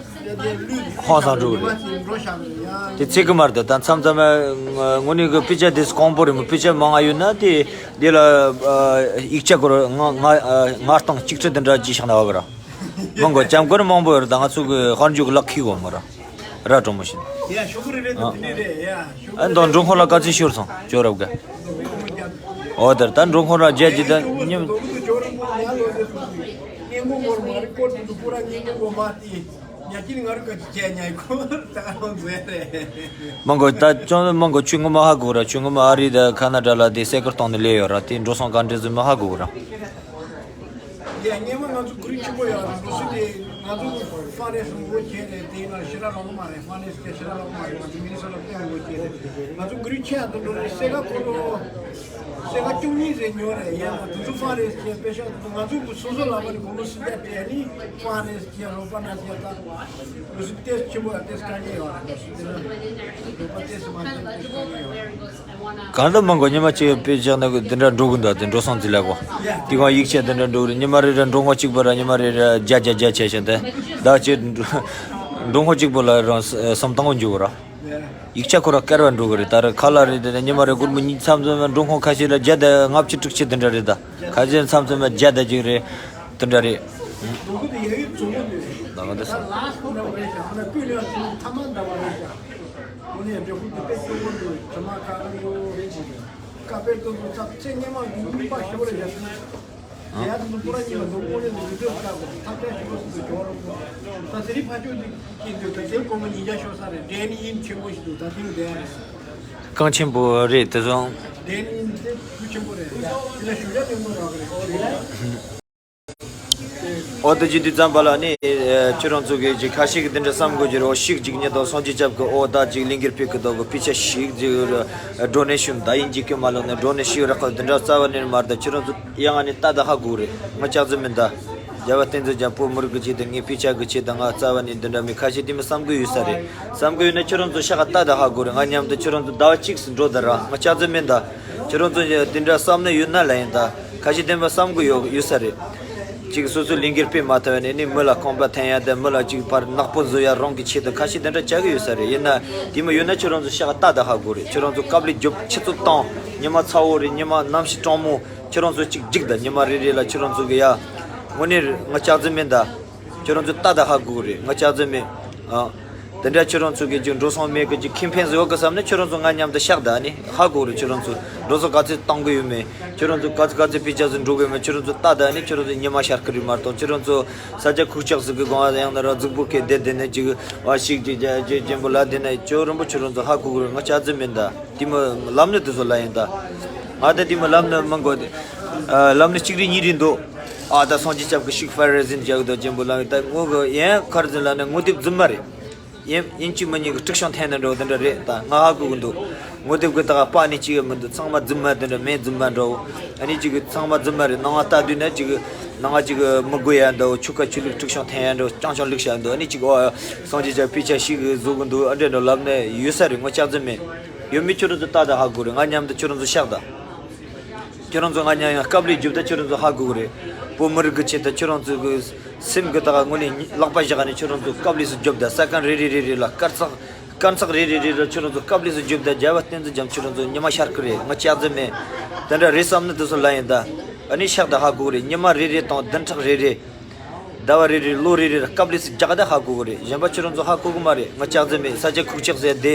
ཊི་དེ་ལུས་ཧང་སང་འགྲོ་གི་རེད། ཉི་མ་གཅིག་འགྲོ་བཞག་གི་ཡ། དེ་ཚིག་གི་མ་རེད། ད་མཚམས་མཚམས་དངོས་གནས་ཀྱི་དཔེ་ཆ་དེ་གོང་པོ་རེད་མོ། དཔེ་ཆ་མང་ང་ཡོད་ན་དེ། འདི་ལ་ཡིག་ཆ་སྐོར་ལྔ་ལྔ་ལྔ་སྟོང་གཅིག་ཁྲི་དེ་འདྲ་ཅིག་བཞག་ན་བ་གི་ར། མང་གོ་ལྕམ་སྐོར་མང་པོ་ཡོད་རེད། ད་ང་ཚོ་གི་དཔལ་འབྱོར་གི་ལག་ཁི་གོ་མ་ར། ར་གྲོང་མོ་བཞིན། ཡ་ཤོག་གུ་རེ་རེ་དང་དེ་ནས་རེད་ཡ། ཤོག་གུ་ཨ་མདོ་འགྲོ་ཁོ་ལ་ག་ཚོད་ཤོར་སོང་ཅོ་རབ་ག། འོ་དེར་ད་འགྲོ་ཁོ་ར་རྒྱ་ཇི་ད་ཉིམ། ཉ་ཁྱི་ང་རུ་ཀ་ཅི་བྱས་ཉ་ཁོ་ད་རང་ཟེར་རེད། མང་གོ་ད་ཅོང་མང་གོ་ཆུ་ངོ་མ་ཧ་གོ་ར། ཆུ་ངོ་མ་ཨ་རི་ད་ཁ་ན་ཌ་ལ་དེ་སེ་ཀར་གཏོང་ནས་ལས་ཡོད་ར། དེ་འགྲོ་སོང་ག་འདྲ་ཟིག་མ་ཧ་གོ་ར། ཡ་ངས་མ་ང་ཚོ་གུ་རུ་ཆེན་པོ་ཡོད་ར། འགྲོ་སོང་དེ་ང་ཚོ་ཧྥ་རེ་སི་ངོ་བྱས་རེད། དེ་ན་ཤི་ར་ལོང་མ་རེད། ཧྥ་རེ་སི་ཀྱི་ཤི་ར་ལོང་མ་རེད། ང་ཚོ་མི་ནི་སོ་ཊ་དེ་ངོ་བྱས་རེད། ང་ཚོ་གུ་རུ་ཆེ་ཡ་དུ་འགྲོ་རེད། སེ་ཀ་ཁོ་ལོ་སེ་ཀ་བཅུ་གཉིས་རེ་ཉོ་རེད། ཡ་དུ་ཚོ་ཧྥ་རེ་སི་ཀྱི་པེ་ཤ་ང་ཚོ་གུ་སོ་སོ་ལ་མ་ནི་གོ་མོ་སི་ཀྱ་དེ་ནི་ཧྥ་རེ་སི་ཀྱི་རོ་པ་ན་སི་ཀྱ་ད། གང་ལྟར་མང་གོ་ཉི་མ་གཅིག་དཔེ་བཞག་ན་འདི་འདྲ་འགྲོ་གི་འདུག་དེ་འགྲོ་སོང་ཟིག་ལ་གོ། དེ་གང་ཡིག་ཆ་དེ་འདྲ་འགྲོ་གི་རེད། ཉི་མ་རེ་རེ་འགྲོ་སོང་གཅིག་པོ་ར་ཉི་མ་རེ་རེ་བརྒྱ་བརྒྱ་བརྒྱ་བྱས་ཤིང་དེ་ད་ཅི་འགྲོ་སོང་གཅིག་པོ་ལ་རང་སུམ་སྟོང་འགྱོ་གི་ར། ཡིག་ཆ་ཁོ་ར་བསྐལ་བ་འགྲོ་གི་རེད། ད་རེ་ཁ་ལ་རེད། དེ་ཉི་མ་རེ་སྒོར་མོ་གཉིས་མཚམས་མཚམས་འགྲོ་སོང་ཁ་ཤས་ལ་བརྒྱ་དང་ལྔ་བཅུ་དྲུག་ཅུ་དེ་འདྲ་རེད། ད་ཁ་ཤས་མཚམས་མཚམས་བརྒྱ་དང་གཅིག་རེད། དེ་འདྲ་རེད། ད་ག་འདི་སོང་། ཁོ་ནས་འབྲས་བུ་དེ་དཔེ་སྐྱོ་པོ་འདུག་དྲི་མ་ཁ་ཁ་ཡོད་རེད། ཀ་པེ་ཏོ་ཚོ་ཚབ་ཚེ་སྔོན་མ་གི་སྨྱུག་པ་ཤོར་རེད་ཡ། ཡ་དུ་པུ་ར་ཉི་མ་དུ་ཀོ་ནས་དུ་དུ་ཀ་གོ་ཐབས་ཆག་ཤོར་སུ་དུ་ཇོ་རོ་ཀོ། ད་ཟེ་རི་ཕ་ཆོས་འདི་ཀྱི་འདུག་ད་དེ་ཀོ་མོ་ཉིན་རྒྱ་ཤོར་ས་རེད། འདྲེན་ཡིན་ཆེན་པོ་ཞིག་འདུག་ད་དེ་རུ་བསྡད་ཡ་རེད། གང་ཆེན་པོ་རེད་དེ་སོང་། འདྲེན་ཡིན་དེ་ཁུ་ཆེན་པོ་རེད། དེ་ལ་ཞུ་ཡ་དེ་མོ་རག་རེད། འོ་དེ་ཅི་དུས་ཙམ་པ་ལ་ནི་ཁྱོད་རང་ཚོ་གི་ཅིག་ཁ་ཤས་ཀྱི་དེ་འདྲ་བསམ་དགོས་ཀྱི་རེད། འོ་ཤིག་ཅིག་ཉིད་དང་སངས་རྒྱས་སྐྱབས་ཀྱི་འོ་ད་ཅིག་གླིང་གེར་ཕེབས་ཀྱི་འདུག་གི་དཔེ་ཆ་ཤིག་ཅིག་འགྲོ་ནས་ཤུམ་ད་ཡིན་གཅིག་གི་མ་ལོ་ནས་འགྲོ་ནས་ཤིག་རག་གི་དེ་འདྲ་རྩ་བ་ནས་མ་རེད། ད་ཁྱོད་རང་ཚོ་ཡང་ང་ནས་ལྟ་ད་ཧ་གོ་རེད། ང་ལྕགས་རྫི་མིན་ད། རྒྱལ་བ་བསྟན་འཛིན་རྒྱ་བོད་མི་རིགས་ཀྱི་ཆེད་དུ་ངའི་དཔེ་ཆ་གི་ཆེད་དུ་ང་རྩ་བ་ནས་འདི་འདྲ་མི་ཁ་ཤས་དེ་མི་བསམ་གི་ཡོད་ས་རེད། བསམ་གི་ཡོད་ན་ཁྱོད་རང་ཚོ་ཤ་ཁ་ལྟ་ད་ཧ་གོ་རེད། ང་མཉམ་དུ་ཁྱོད་རང་ཚོ་ཟླ་བ་གཅིག་སུ་འགྲོ་ད་ར་ང་ལྕགས་རྫི་མིན་ད། ཁྱོད་རང་ཚོ་དེ་འདྲ་བསམ་ནས་ཡོད་ན་ལ་ཡིན་ད། ཁ་ཤས་དེ་མི་བསམ་གི་ཡོད་ཡོད་ས་རེད། ཅིག་སོ་སོའི་ལས་འགན་སྤེལ་མ་ཐུབ་ནས་ནི་མི་ལ་རྐང་པ་འཐེན་ཡ་དང་མི་ལ་ཅིག་ཕར་ནག་པོ་བཟོ་ཡ་རང་གི་ཆེད་དུ་ཁ་ཤས་དེ་འདྲ་བྱ་གི་ཡོད་ས་རེད། ཡིན་ན་དེ་མོ་ཡོད་ན་ཁྱོད་རང་ཚོ་ཤག་ལྟ་ད་ཧ་གོ་རེད། ཁྱོད་རང་ཚོ་དཀའ་ལས་རྒྱོབ་ཆུ་ཚོད་བཏང་ཉི་མ་ཚ་བོ་རེད། ཉི་མ་གནམ་གཤིས་གྲང་མོ། ཁྱོད་རང་ཚོ་ཅིག་འཇིགས་ད་ཉི་མ་རེ་རེ་ལ་ཁྱོད་རང་ཚོ་གི་ཡ་དངོས་གནས་ང་ལྕགས་རྫུན་མིན་ད། ཁྱོད་རང་ཚོ་ལྟ་ད་ཧ་གོ་གི་རེད། ང་ལྕགས་རྫུན་མིན། ཨ། དེ་འདྲ་ཁྱོད་རང་ཚོ་གི་ཅིག་འགྲོ་སོང་མེད་གི་ཅིག་ཁེ་ཕན་ཟིག་ཡོད་གི་བསམ་ནས་ཁྱོད་རང་ཚོ་ང་མཉམ་དུ་ཤག་ད་ནི་ཧ་གོ་གི་རེད། ཁྱོད་རང་ཚོ་འགྲོ་སོང་ག་ཚོད་བཏང་གི་ཡོད་མེད། ཁྱོད་རང་ཚོ་ག་ཚོད་ག་ཚོད་པི་ཅག་ཚོ་འགྲོ་གི་ཡོད་མེད། ཁྱོད་རང་ཚོ་ལྟ་ད་ནི་ཁྱོད་རང་ཚོ་ཉི་མ་ཤར་གི་རེད་མ་གཏོགས། ཁྱོད་རང་ཚོ་ས་ཆ་ཁུག་ཅག་ཟིག་གི་སྒང་ཡང་ན་ར་རྫིག་པོ་ཁེ་བསྡད་བསྡད་ནས་ཅིག་བ་ཞིག་ཅིག་རྒྱ་རྒྱ་རྒྱན་པོ་ལ་བསྡད་ནས་ཁྱོད་རང་པོ་ཁྱོད་རང་ཚོ་ཧ་གོ་གི་རེད། ང་ལྕགས་རྫུན་མིན་ད། དེ་མོ་ལམ་སྣེ་དེ་ཚོ་ལ་ཡིན་ད། ང་ད་དེ་མོ་ལམ་སྣེ་མང་གོ། ལམ་སྣེ་གཅིག་རེ་གཉིས་རེ་འདུག་ཨ་ད་སངས་རྒྱས་སྐྱབས་ཀྱི་ཤིག་ཕ་རེ་ཟིན་རྒྱག་དོ་ཅན་པོ་ལ་ད་ངོ་གི་ཡན་ཁར་ཟིན་ལ་ནི་ངོ་དེབ་རྫུན་མ་རེད། ཡིན་ཡིན་གཅིག་མིན་གཉིས་ཀྱི་དཀྲུག་ཤིང་འཐེན་ནི་འདྲ་བོ་དེ་འདྲ་རེད། ད་ང་ཧ་གོ་གི་འདུག་ངོ་དེབ་ཀྱི་ད་ག་པ་ནི་གཅིག་ཡོད་མི་འདུག་ཚང་མ་རྫུན་མ་དེ་འདྲ་མེད། རྫུན་མ་འདྲ་བོ། ཨ་ནི་གཅིག་གི་ཚང་མ་རྫུན་མ་རེད། ནང་ང་ལྟ་དུས་ན་གཅིག་གི་ནང་ང་གཅིག་གི་མི་དགོས་ཡ་འདྲ་བོ། ཆུ་ཁ་ཆུ་ལུག་དཀྲུག་ཤིང་འཐེན་ཡ་འདྲ་བོ་རྐྱང་རྐྱང་བླུགས་བཞག་འདུག་ཨ་ནི་གཅིག་ཨོ་སངས་རྒྱས་ཀྱི་དཔེ་ཆ་ཞིག་བཟོ་གི་འདུག་ཨ་འདྲ་འདྲ་ལབ་ནས་ཡོད་ས་རེད། ང་ལྕགས་རྫུན་མེད། ཡོད་མེད་ཁྱོད་རང་ཚོ་ལྟ་ད་ཧ་གོ་རེད། ང་མཉམ་དུ་ཁྱོད་རང་ཚོ་ཤག་ད། ཁྱོད་རང་ཚོ་ང་མཉམ་ཡང་དཀའ་ལས་རྒྱོབ་ད་ཁྱོད་རང་ཚོ་ཧ་གོ་གི་རེད། བོད་མི་རིགས་ཀྱི་ཆེད་དུ་ཁྱོད་རང་ཚོ་གི་སེམས་ཀྱི་ད་ག་དངོས་གནས་ལག་པ་བཞག་ནས་ཁྱོད་རང་ཚོ་དཀའ་ལས་སུ་རྒྱོབ་ད། ས་ཁང་རེ་རེ་རེ་རེ་ལ་དཀར་ཚག་དཀར་ཚག་རེ་རེ་རེ་ལ་ཁྱོད་རང་ཚོ་དཀའ་ལས་སུ་རྒྱོབ་ད། རྒྱལ་བ་བསྟན་འཛིན་རྒྱམ་ཁྱོད་རང་ཚོ་ཉི་མ་ཤར་གི་རེད། ང་ལྕགས་རྫུན་མེད། དེ་འདྲ་རེད་བསམ་ནི་དེ་ཚོ་ལ་ཡིན་ད། ཨ་ནི་ཤག་ད་ཧ་གོ་གི་རེད། ཉི་མ་རེ་རེ་དང་བདུན་ཕྲག་རེ་རེ། ཟླ་བ་རེ་རེ་ལོ་རེ་རེར་དཀའ་ལས་སུ་རྒྱག་ད་ཧ་གོ་གི་རེད། གཞན་པ་ཁྱོད་རང་ཚོ་ཧ་གོ་གི་མ་རེད། ང་ལྕགས་རྫུན་མེད། ས་ཆ་ཁུག་ཅག་ཟེར་དེ་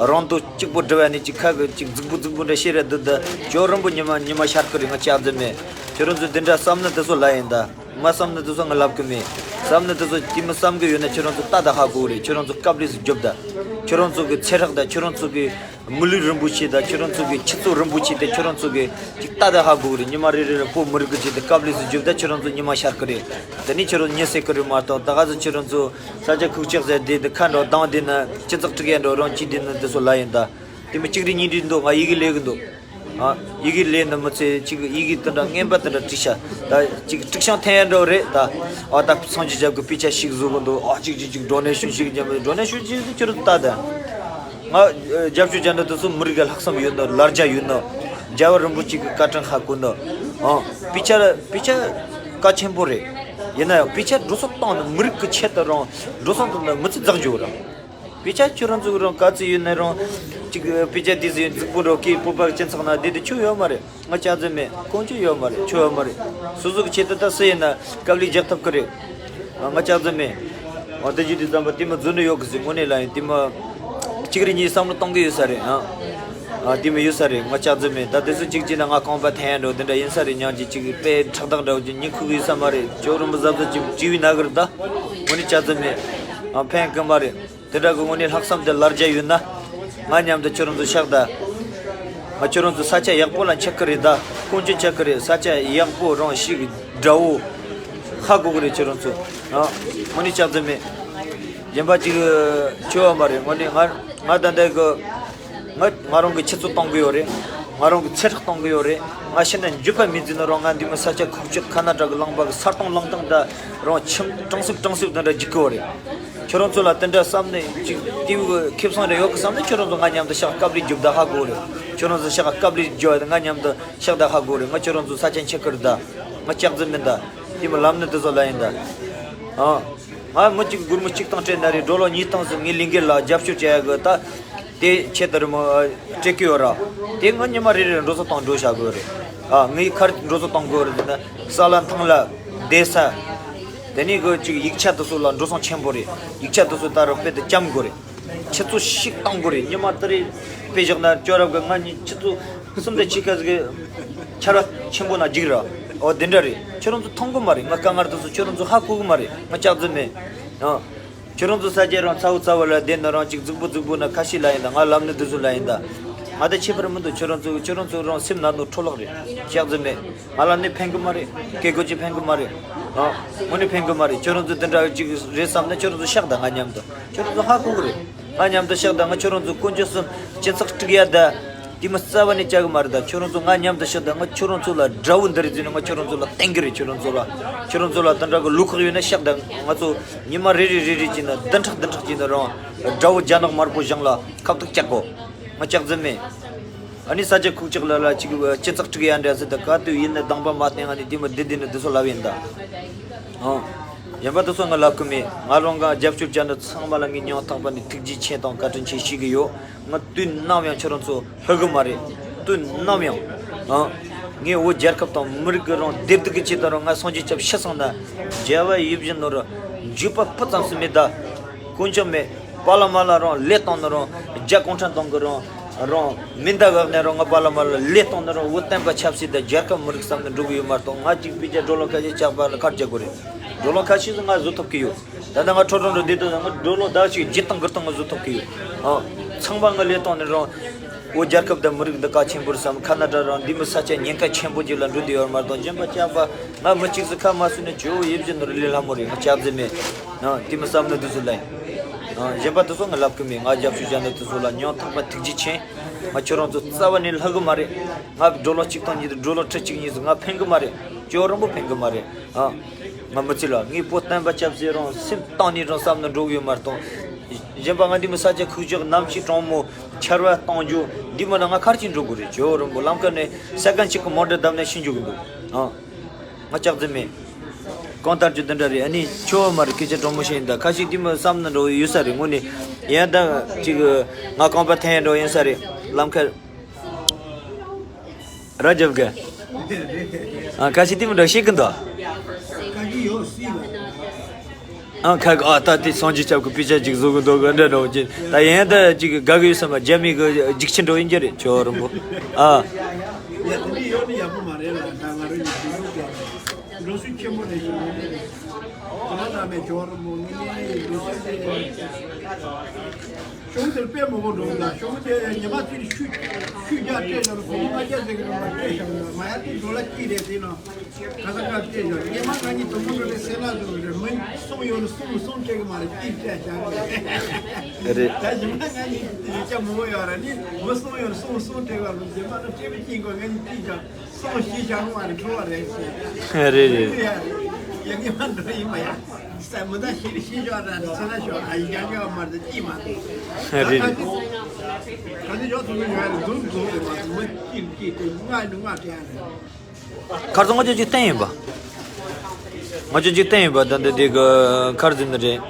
རང་དོ་གཅིག་པོ་འབྲི་བ་ནི་གཅིག་ཁ་གི་གཅིག་རྫིག་པོ་རྫིག་པོ་འདྲ་བཤད་ར་འདུག་ད་ཁྱོད་རང་པོ་ཉི་མ་ཉི་མ་ཤར་གི་རེད། ང་ལྕགས་རྫུན་མེད། ཁྱོད་རང་ཚོ་འདི་འདྲ་བསམ་ནི་དེ་ཚོ་ལ་ཡིན་ད། མ་བསམ་ནི་དེ་ཚོ་ང་ལབ་གི་མེད། བསམ་ནི་དེ་ཚོ་དེ་མི་བསམ་གི་ཡོད་ན་ཁྱོད་རང་ཚོ་ལྟ་ད་ཧ་གོ་གི་རེད། ཁྱོད་རང་ཚོ་དཀའ་ལས་སུ་རྒྱོབ་ད། ཁྱོད་རང་ཚོ་གི་ཚེ་སྲོག་ད་ཁྱོད་རང་ཚོ་གི་མི་ལུས་རིན་པོ་ཆེ་དང་ཁྱོད་རང་ཚོ་གི་ཁྱི་ཚོ་རིན་པོ་ཆེ་དེ་ཁྱོད་རང་ཚོ་གི་ཅིག་ལྟ་ད་ཧ་གོ་གི་རེད། ཉི་མ་རེ་རེ་རེ་བོད་མི་རིགས་ཀྱི་ཆེད་དུ་དཀའ་ལས་སུ་རྒྱོབ་ད་ཁྱོད་རང་ཚོ་ཉི་མ་ཤར་གི་རེད། དེ་ནས་ཁྱོད་རང་ཉི་སེ་གི་རེད་མ་གཏོགས། ད་ག་ཚོད་ཁྱོད་རང་ཚོ་ས་ཆ་ཁུག་ཅག་ཟེར་དེ་དེ་ཁ་འགྲོ་དང་དེ་ན་སྤྱི་ཚོགས་དཀྲུག་ཡ་འགྲོ་རང་གཅིག་དེ་ན་དེ་ཚོ་ལ་ཡིན་ད། དེ་མི་གཅིག་རེ་གཉིས་རེ་འདུག་ང་ཡི་གེ་ལས་གི་འདུག་ཨ། ཡི་གེ་ལས་ན་མི་ཚེ་གཅིག་ཡི་གེ་དེ་འདྲ་ངན་པ་དེ་འདྲ་བྲིས་ཤག་ད་གཅིག་དཀྲུག་ཤིང་འཐེན་ཡ་འགྲོ་རེད་ད། ཨ་ད་སངས་རྒྱས་སྐྱབས་ཀྱི་དཔེ་ཆ་ཞིག་བཟོ་གི་འདུག་ཨ་གཅིག་གཅིག་གཅིག་ཌོ་ནེ་ཤོན་ཞིག་རྒྱབ་ཌོ་ནེ་ཤོན་ཞིག་ཁྱོད་རང་ལྟ་ད། ང་རྒྱབ་སྐྱོར་བྱ་འདི་དེ་ཚོ་མི་རིགས་ལ་ལྷག་བསམ་ཡོད་ནོ། ལར་རྒྱ་ཡོད་ནོ། རྒྱལ་བ་རིན་པོ་ཆེ་གི་བཀའ་དྲིན་ཧ་གོ་ནོ། ཨང་། དཔེ་ཆ་དཔེ་ཆ་གལ་ཆེན་པོ་རེད། ཡིན་ན་ཡང་དཔེ་ཆ་འགྲོ་སོང་བཏང་ནས་མི་རིགས་ཀྱི་ཆེད་དུ་རང་འགྲོ་སོང་བཏང་ན་མི་ཚེ་འཛེགས་རྒྱུ་རེད། དཔེ་ཆ་ཁྱོད་རང་ཚོ་རང་ག་ཚོད་ཡོད་ན་རང་ཅིག་དཔེ་ཆ་དེ་ཚོ་ཡོད་རྫིག་པོ་འགྲོ་གི་བོད་པ་སྤྱི་ཚོགས་ནང་བསྡད་དེ་ཆོ་ཡོད་མ་རེད། ང་ལྕགས་རྫུན་མེད། ཀུན་སྤྱོད་ཡོད་མ་རེད། ཆོ་ཡོད་མ་རེད། སོ་སོ་གི་ཆེད་དུ་ད་སུ་ཡིན་ན་དཀའ་ལས་རྒྱག་ཐུབ་ཀི་རེད། ང་ལྕགས་རྫུན་མེད། འོ་དེ་བཞིན་དུ་བསམ་པ་དེ་མ་རྫུན་ནི་ཡོད་གི་ཟིག་དངོས་གནས་ལ་ཡིན་དེ་མ། གཅིག་རེ་གཉིས་བསམ་བློ་གཏོང་གི་ཡོད་ས་རེད་ཨ། ཨ་དེ་མ་ཡོད་ས་རེད། ང་ལྕགས་རྫུན་མེད། ད་དེ་ཚོ་གཅིག་གཅིག་ན་ང་རྐང་པ་འཐེན་ཡ་འགྲོ་དེ་འདྲ་ཡིན་ས་རེད། ཉག་གཅིག་གཅིག་དཔེ་ཁྲག་དག་འདྲ་བོ་གཅིག་ཉིན་ཁུག་གི་ཡོད་ས་མ་རེད། ཇོ་རུ་མི་གཟབ་གཟབ་ཅིག་བྲིས་བའི་ན་གི་རེད་ད། དངོས་གནས་ལྕགས་རྫུན་མེད། ཨ་ཕན་གི་མ་རེད། དེ་འདྲ་གི་དངོས་གནས་ལྷག་བསམ་དེ་ལར་རྒྱ་ཡོད་ན། ང་མཉམ་དུ་ཁྱོད་རང་ཚོ་ཤག་ད། ང་ཁྱོད་རང་ཚོ་ས་ཆ་ཡག་པོ་ལ་འཆི་གི་རེད་ད། ཀུན་སྤྱོད་འཆི་གི་རེད། ས་ཆ་ཡག་པོ་རང་ཞིག་འདྲ་བོ། ཧ་གོ་གི་རེད་ཁྱོད་རང་ཚོ། ཨ། དངོས་གནས་ལྕགས་རྫུན་མེད། གཞན་པ་ཅིག་ཆོ་བ་མ་རེད། དངོས་གནས་ང་ང་ད་ལྟ་གི་ང་ང་རང་གི་ཁྱི་ཚོ་གཏོང་གི་ཡོད་རེད། ང་རང་གི་ཚེ་སྲོག་གཏོང་གི་ཡོད་རེད། ང་ཤི་ན་འགྱོད་པ་མེད་ཟེར་ན་རང་ང་འདི་མོ་ས་ཆ་ཁུག་ཀྱོག་ཁ་ན་ཌ་གི་གླིང་པ་གི་ས་སྟོང་གླང་སྟོང་ད་རང་ཁྱིམ་གྲང་སུབ་གྲང་སུབ་དེ་འདྲ་འཇིག་གི་ཡོད་རེད། ཁྱོད་རང་ཚོ་ལ་དེ་འདྲ་བསམ་ནས་ཅིག་དེའུ་གི་ཁེ་བཟང་རེ་ཡོད་གི་བསམ་ནས་ཁྱོད་རང་ཚོ་ང་མཉམ་དུ་ཤག་དཀའ་ལས་རྒྱོབ་ད་ཧ་གོ་རེད། ཁྱོད་རང་ཚོ་ཤག་དཀའ་ལས་རྒྱོབ་ང་མཉམ་དུ་ཤག་ད་ཧ་གོ་རེད། ང་ཁྱོད་རང་ཚོ་ས་ཆ་འཆི་གི་རེད་ད། ང་ལྕགས་རྫུན་མིན་ད། དེ་མོ་ལམ་ནི་དེ་ཚོ་ལ་ཡིན་ད། ཨ། ང་མི་གཅིག་སྒོར་མོ་གཅིག་སྟོང་སྤྲད་ན་རེད། ཌོ་ལར་ཉིས་སྟོང་ཟིག་ངའི་ལས་འགན་ལ་རྒྱབ་སྐྱོར་བྱེད་ཡ་གི་ད། དེ་ཆེད་དུ་རི་མོ་སྤྲད་ཀྱི་ཡོད་ར། དེ་ང་ཉི་མ་རེ་རེ་འགྲོ་སོང་བཏང་འགྲོ་བྱ་དགོས་རེད། ཨ་ངའི་ཁར་འགྲོ་སོང་གཏོང་དགོས་རེད་ཟེར་ན། ས་ལ་ཐང་ལ་བསྡད་ས། དེ་ནས་གི་ཅིག་ཡིག་ཆ་དེ་ཚོ་ལ་འགྲོ་སོང་ཆེན་པོ་རེད། ཡིག་ཆ་དེ་ཚོ་ད་རུང་དཔེ་དེ་བཅམ་དགོས་རེད། ཆུ་ཚོད་ཞིག་བཏང་དགོས་རེད། ཉི་མ་དེ་རེད། དཔེ་བཞག་ན་ཅོ་རབ་གི་ང་གཉིས་ཆུ་ཚོད་གསུམ་དང་ཕྱེད་ཀ་ཟིག་གི་ཆར་བ་ཆེན་པོ་ན་འཇིག་ར། ཨོ་དེ་འདྲ་རེད། ཁྱོད་རང་ཚོ་མཐོང་གི་མ་རེད། ང་དཀའ་ངལ་དེ་ཚོ་ཁྱོད་རང་ཚོ་ཧ་གོ་གི་མ་རེད། ང་ལྕགས་རྫུན་མེད། ཨ། ཁྱོད་རང་ཚོ་ས་སྐྱ་རང་ཚ་བོ་ཚ་བོ་ལ་བསྡད་ན་རང་ཅིག་རྫིག་པོ་རྫིག་པོ་ན་ཁ་ཤས་ལ་ཡིན་ད། ང་ལམ་ནི་དེ་ཚོ་ལ་ཡིན་ད། ང་ད་ཁྱད་པར་མི་འདུག་ཁྱོད་རང་ཚོ་ཁྱོད་རང་ཚོ་རང་སེམས་ནང་དུ་འཕྲོ་བརླག་རེད། ལྕགས་རྫུན་མེད། ང་ལ་ནི་ཕན་གི་མ་རེད། སྐད་གོ་ཅི་ཕན་གི་མ་རེད། ཨ། དངོས་གནས་ཕན་གི་མ་རེད། ཁྱོད་རང་ཚོ་དེ་འདྲ་ཅིག་རེད་བསམ་ན་ཁྱོད་རང་ཚོ་ཤག་ད་ང་མཉམ་དུ། ཁྱོད་རང་ཚོ་ཧ་གོ་གི་རེད། ང་མཉམ་དུ་ཤག་ད། ང་ཁྱོད་རང་ཚོ་དཀོན་མཆོག་གསུམ་སྤྱི་ཚོགས་དཀྲུག་ཡ་ད། དེ་མི་རྩ་བ་ནས་བྱ་གི་མ་རེད་ད། ཁྱོད་རང་ཚོ་ང་མཉམ་དུ་ཤག་ད། ང་ཁྱོད་རང་ཚོ་ལ་དགྲ་བོ་འདི་རེད་ཟེར་ནས་ང་ཁྱོད་རང་ཚོ་ལ་བསྟན་གི་རེད། ཁྱོད་རང་ཚོ་ལ་ཁྱོད་རང་ཚོ་ལ་དེ་འདྲ་གི་བློ་ཁོག་ཡོད་ན་ཤག་ད། ང་ཚོ་ཉི་མ་རེ་རེ་རེ་རེ་བྱས་ན་བདུན་ཕྲག་བདུན་ཕྲག་བྱས་ན་རང་དགྲ་བོ་རྒྱ་ནག་དམར་པོ་ཞང་ལ་ཁ་ཐུག་བཅག་གོ། ང་ལྕགས་རྫུན་མེད། ཨ་ནི་ས་ཆ་ཁུག་ཀྱོག་ལ་ལ་ཅིག་སྤྱི་ཚོགས་དཀྲུག་ཡ་འདྲ་ཟེར་ད། ག་དུས་ཡིན་ན་དང་པ་མ་བསྟན། ཨ་ནི་དེ་མ་བདེ་བདེ་ནི་དེ་ཚོ་ལབ་ཡིན་ད། ཨང་། གཞན་པ་དེ་ཚོ་ང་ལབ་གི་མེད། ང་རང་ག་རྒྱབ་སྐྱོར་བྱ་འདི་ཚང་མ་ལ་ངས་སྙིང་ཐག་པ་ནས་ཐུགས་རྗེ་ཆེ་དང་བཀའ་དྲིན་ཆེ་ཞུ་གི་ཡོད། ང་དུས་ནམ་ཡང་ཁྱོད་རང་ཚོ་ལྷོད་གི་མ་རེད། དུས་ནམ་ཡང་། ཨང་། ངས་བོད་རྒྱལ་ཁབ་དང་མི་རིགས་ཀྱི་རང་བདེ་སྡུག་གི་ཆེད་དུ་རང་ང་སངས་རྒྱས་སྐྱབས་ཤི་སོང་ན། རྒྱལ་བ་ཡིད་བཞིན་ནོར་འཇིགས་པ་སྤུ་ཙམ་ཞིག་མེད་ད། དཀོན་མཆོག་མེད། པཱ་ལགས་མ་ལགས་རང་ལས་བཏང་ནི་རང་རྒྱ་གུང་ཁྲན་ཏང་གི་རང་རང་མི་འདའ་འོག་ནས་རང་ང་པཱ་ལགས་མ་ལགས་ལས་བཏང་ནི་རང་བོད་བསྟན་པ་ཆབ་སྲིད་དང་རྒྱལ་ཁབ་མི་རིགས་བསམ་ནས་འགྲོ་གི་ཡོད་མ་གཏོགས། ང་གཅིག་པུས་ཀྱང་སྒྲོ་ལོ་ཁ་ཤས་བཅག་པ་ལ་ཁར་རྒྱག་དགོས་རེད། སྒྲོ་ལོ་ཁ་ཤས་སུ་ང་བཟོ་ཐུབ་ཀྱི་ཡོད། ད་ལྟ་ང་ཁྲོ་ཁྲོ་འགྲོ་བསྡད་དུས་ང་སྒྲོ་ལོ་ཟླ་གཅིག་བརྒྱད་དང་དགུ་སྟོང་ང་བཟོ་ཐུབ་ཀྱི་ཡོད། ཨ། ཚང་མ་ང་ལས་བཏང་ནི་རང་བོད་རྒྱལ་ཁབ་དང་མི་རིགས་འདི་གལ་ཆེན་པོ་རེད་བསམ། ཁ་ན་ཌ་རང་འདི་མི་ས་ཆ་ཉེན་ཁ་ཆེན་པོ་ཅིག་ལ་འགྲོ་བསྡད་ཡོད་མ་གཏོགས། གཞན་པ་སྐྱག་པ་ང་མི་གཅིག་སུ་ཁ་མ་སུ་ནས་ཇོ་ཡིད་བཞིན་ནོར་ལས་སླ་མོ་རེད། ང་སྐྱག་རྫུན་མེད། ཨ། དེ་མི་བསམ་ནི་དུས་སུ་ལན། ཨ། གཞན་པ་དེ་ཚོ་ང་ལབ་གི་མེད། ང་རྒྱབ་སྐྱོར་བྱ་ནི་དེ་ཚོ་ལ་སྙིང་ཐག་པ་ཐུགས་རྗེ་ཆེ། ང་ཁྱོད་རང་ཚོ་རྩ་བ་ནས་ལྷག་གི་མ་རེད། ང་སྒྲོ་ལོ་གཅིག་དང་གཉིས་དང་སྒྲོ་ལོ་ཁྲི་གཅིག་གཉིས་སུ་ང་ཕན་གི་མ་རེད། ཇོ་རིན་པོ་ཕན་གི་མ་རེད། ཨ། ང་མི་ཚེ་ལ་ངའི་བོད་བསྟན་པ་ཆབ་སྲིད་རང་སེམས་གཏིང་ནས་རང་བསམ་ནས་འགྲོ་གི་ཡོད་མ་གཏོགས། གཞན་པ་ང་འདི་མི་ས་ཆ་ཁུག་ཀྱོག་གནམ་གཤིས་གྲང་མོ་ཆར་པ་གཏོང་རྒྱུ་འདི་མི་ན་ང་གར་གྱིས་འགྲོ་དགོས་རེད། ཇོ་རིན་པོ་ལམ་ཁ་ནས་ས་གན་གཅིག་གི་མོ་ཊ་བརྡབས་ནས་ཤི་འགྱོ་གི་འདུག། ཨ། ང་ལྕགས་རྫུན་མེད། གང་ལྟར་རྒྱུ་འདི་འདྲ་རེད། ཨ་ནི་ཁྱོད་མ་རེད། སྐད་ཆ་དྲང་མོ་བཤད་ཡིན། ད་ཁ་ཤས་འདི་མི་བསམ་ནས་འགྲོ་ཡོད་ས་རེད། དངོས་ནས་ཡང་ད་ཅིག་ང་རྐང་པ་འཐེན་འགྲོ་ཡིན་ས་རེད་ལམ་ཁར། ར་རྒྱབ་གི། ཨ། ཁ་ཤས་དེ་མི་འདྲ་ཤེས་གི་འདུག། ཨ། ཁ་གི། ཨ། ད་དེ་སངས་རྒྱས་སྐྱབས་ཀྱི་དཔེ་ཆ་ཅིག་བཟོ་གི་འདུག་གི་འདྲ་འདྲ་བོ་ཅིག། ད་ཡིན་ད་ཅིག་དགའ་གི་ཡོད་ས་མ། རྒྱ་མི་གི་རྒྱུག་ཆེན་འགྲོ་ཡིན་གྱི་རེད། ཇོ་རིན་པོ། ཨ། ཡ། དེ་འདྲ་ཡོད་ནི་ཡག་པོ་མ་རེད་ལ། ད་ང་རང་གི་དུས་ཚོད་ཀྱི་འགྲོ་སྲོལ་ཆེན་པོ་རེད་ཞུ་ནི་རེད། ཁོ་ན་ད་མེད། ཇོ་རིན་པོ་ངས་འགྲོ་སྲོལ་དེ། ཤོག་དེར་དཔེ་མང་པོ་འགྲོ་གི་འདུག། ཤོག་དེ་ཉི་མ་གཅིག་ཆུ་ཆུ་རྒྱག་སྤྲད་བཞག་ནས་སྒོར་མོ་ལྔ་བརྒྱ་ཟེར་གི་རེད་པ། སྤྲད་བཞག་གི་འདུག། མ་ཡ་དེ་ཌོ་ལར་གཅིག་རེད་དེ་ནང་ག་ས་ག་སྤྲད་བཞག། སྔོན་མ་ང་གཉིས་དུ་མ་འགྲོ་དེ་སེ་ལ་འགྲོ་གི་རེད། མི་གསུམ་ཡོད་ན་གསུམ་གསུམ་སྤྲད་གི་མ་རེད། གཅིག་སྤྲད་བཞག་གི་རེད། རེད། ད་གཞུག་མ་ང་གཉིས་ཡིག་ཆ་མང་པོ་ཡོད་ར་ནི་མི་གསུམ་ཡོད་ན་གསུམ་གསུམ་སྤྲད་གི་རེད། རྗེས་མ་ནི་སྤྲད་པའི་རྐྱེན་གོ་ང་གཉིས་གཅིག་བཞག། སོང་ཞིག་བྱ་རུང་བ་རེད། འཕྲོ་བ་རེད་ཟེར། རེད་རེད། ཡ་ཡ་ངས་མ་འགྲོ་ཡིན་པ་ཡ། ས་མི་ད་ཤི་ཤི་ཤོག་ད་ཚ་ན་ཤོག། ཨ་ཡི་ཡ་ཡ་མ་རེད། ཅི་མ་རེད། རེད་རེད། ད་ནི་ཡོད་ཚོ་ནི་ཡོད་རེད། འཛུམ་འཛུམ་རེད་མ་གཏོགས་མི་གཅིག་གཅིག་དེ་ང་ནི་ང་དྲན་རེད། ཁར་སང་ང་ཚོ་གཅིག་བསྟན་ཡིན་པ། ང་ཚོ་གཅིག་བསྟན་ཡིན་པ། ད་འདི་དེ་གི་ཁར་ཟིན་ནི་རེད།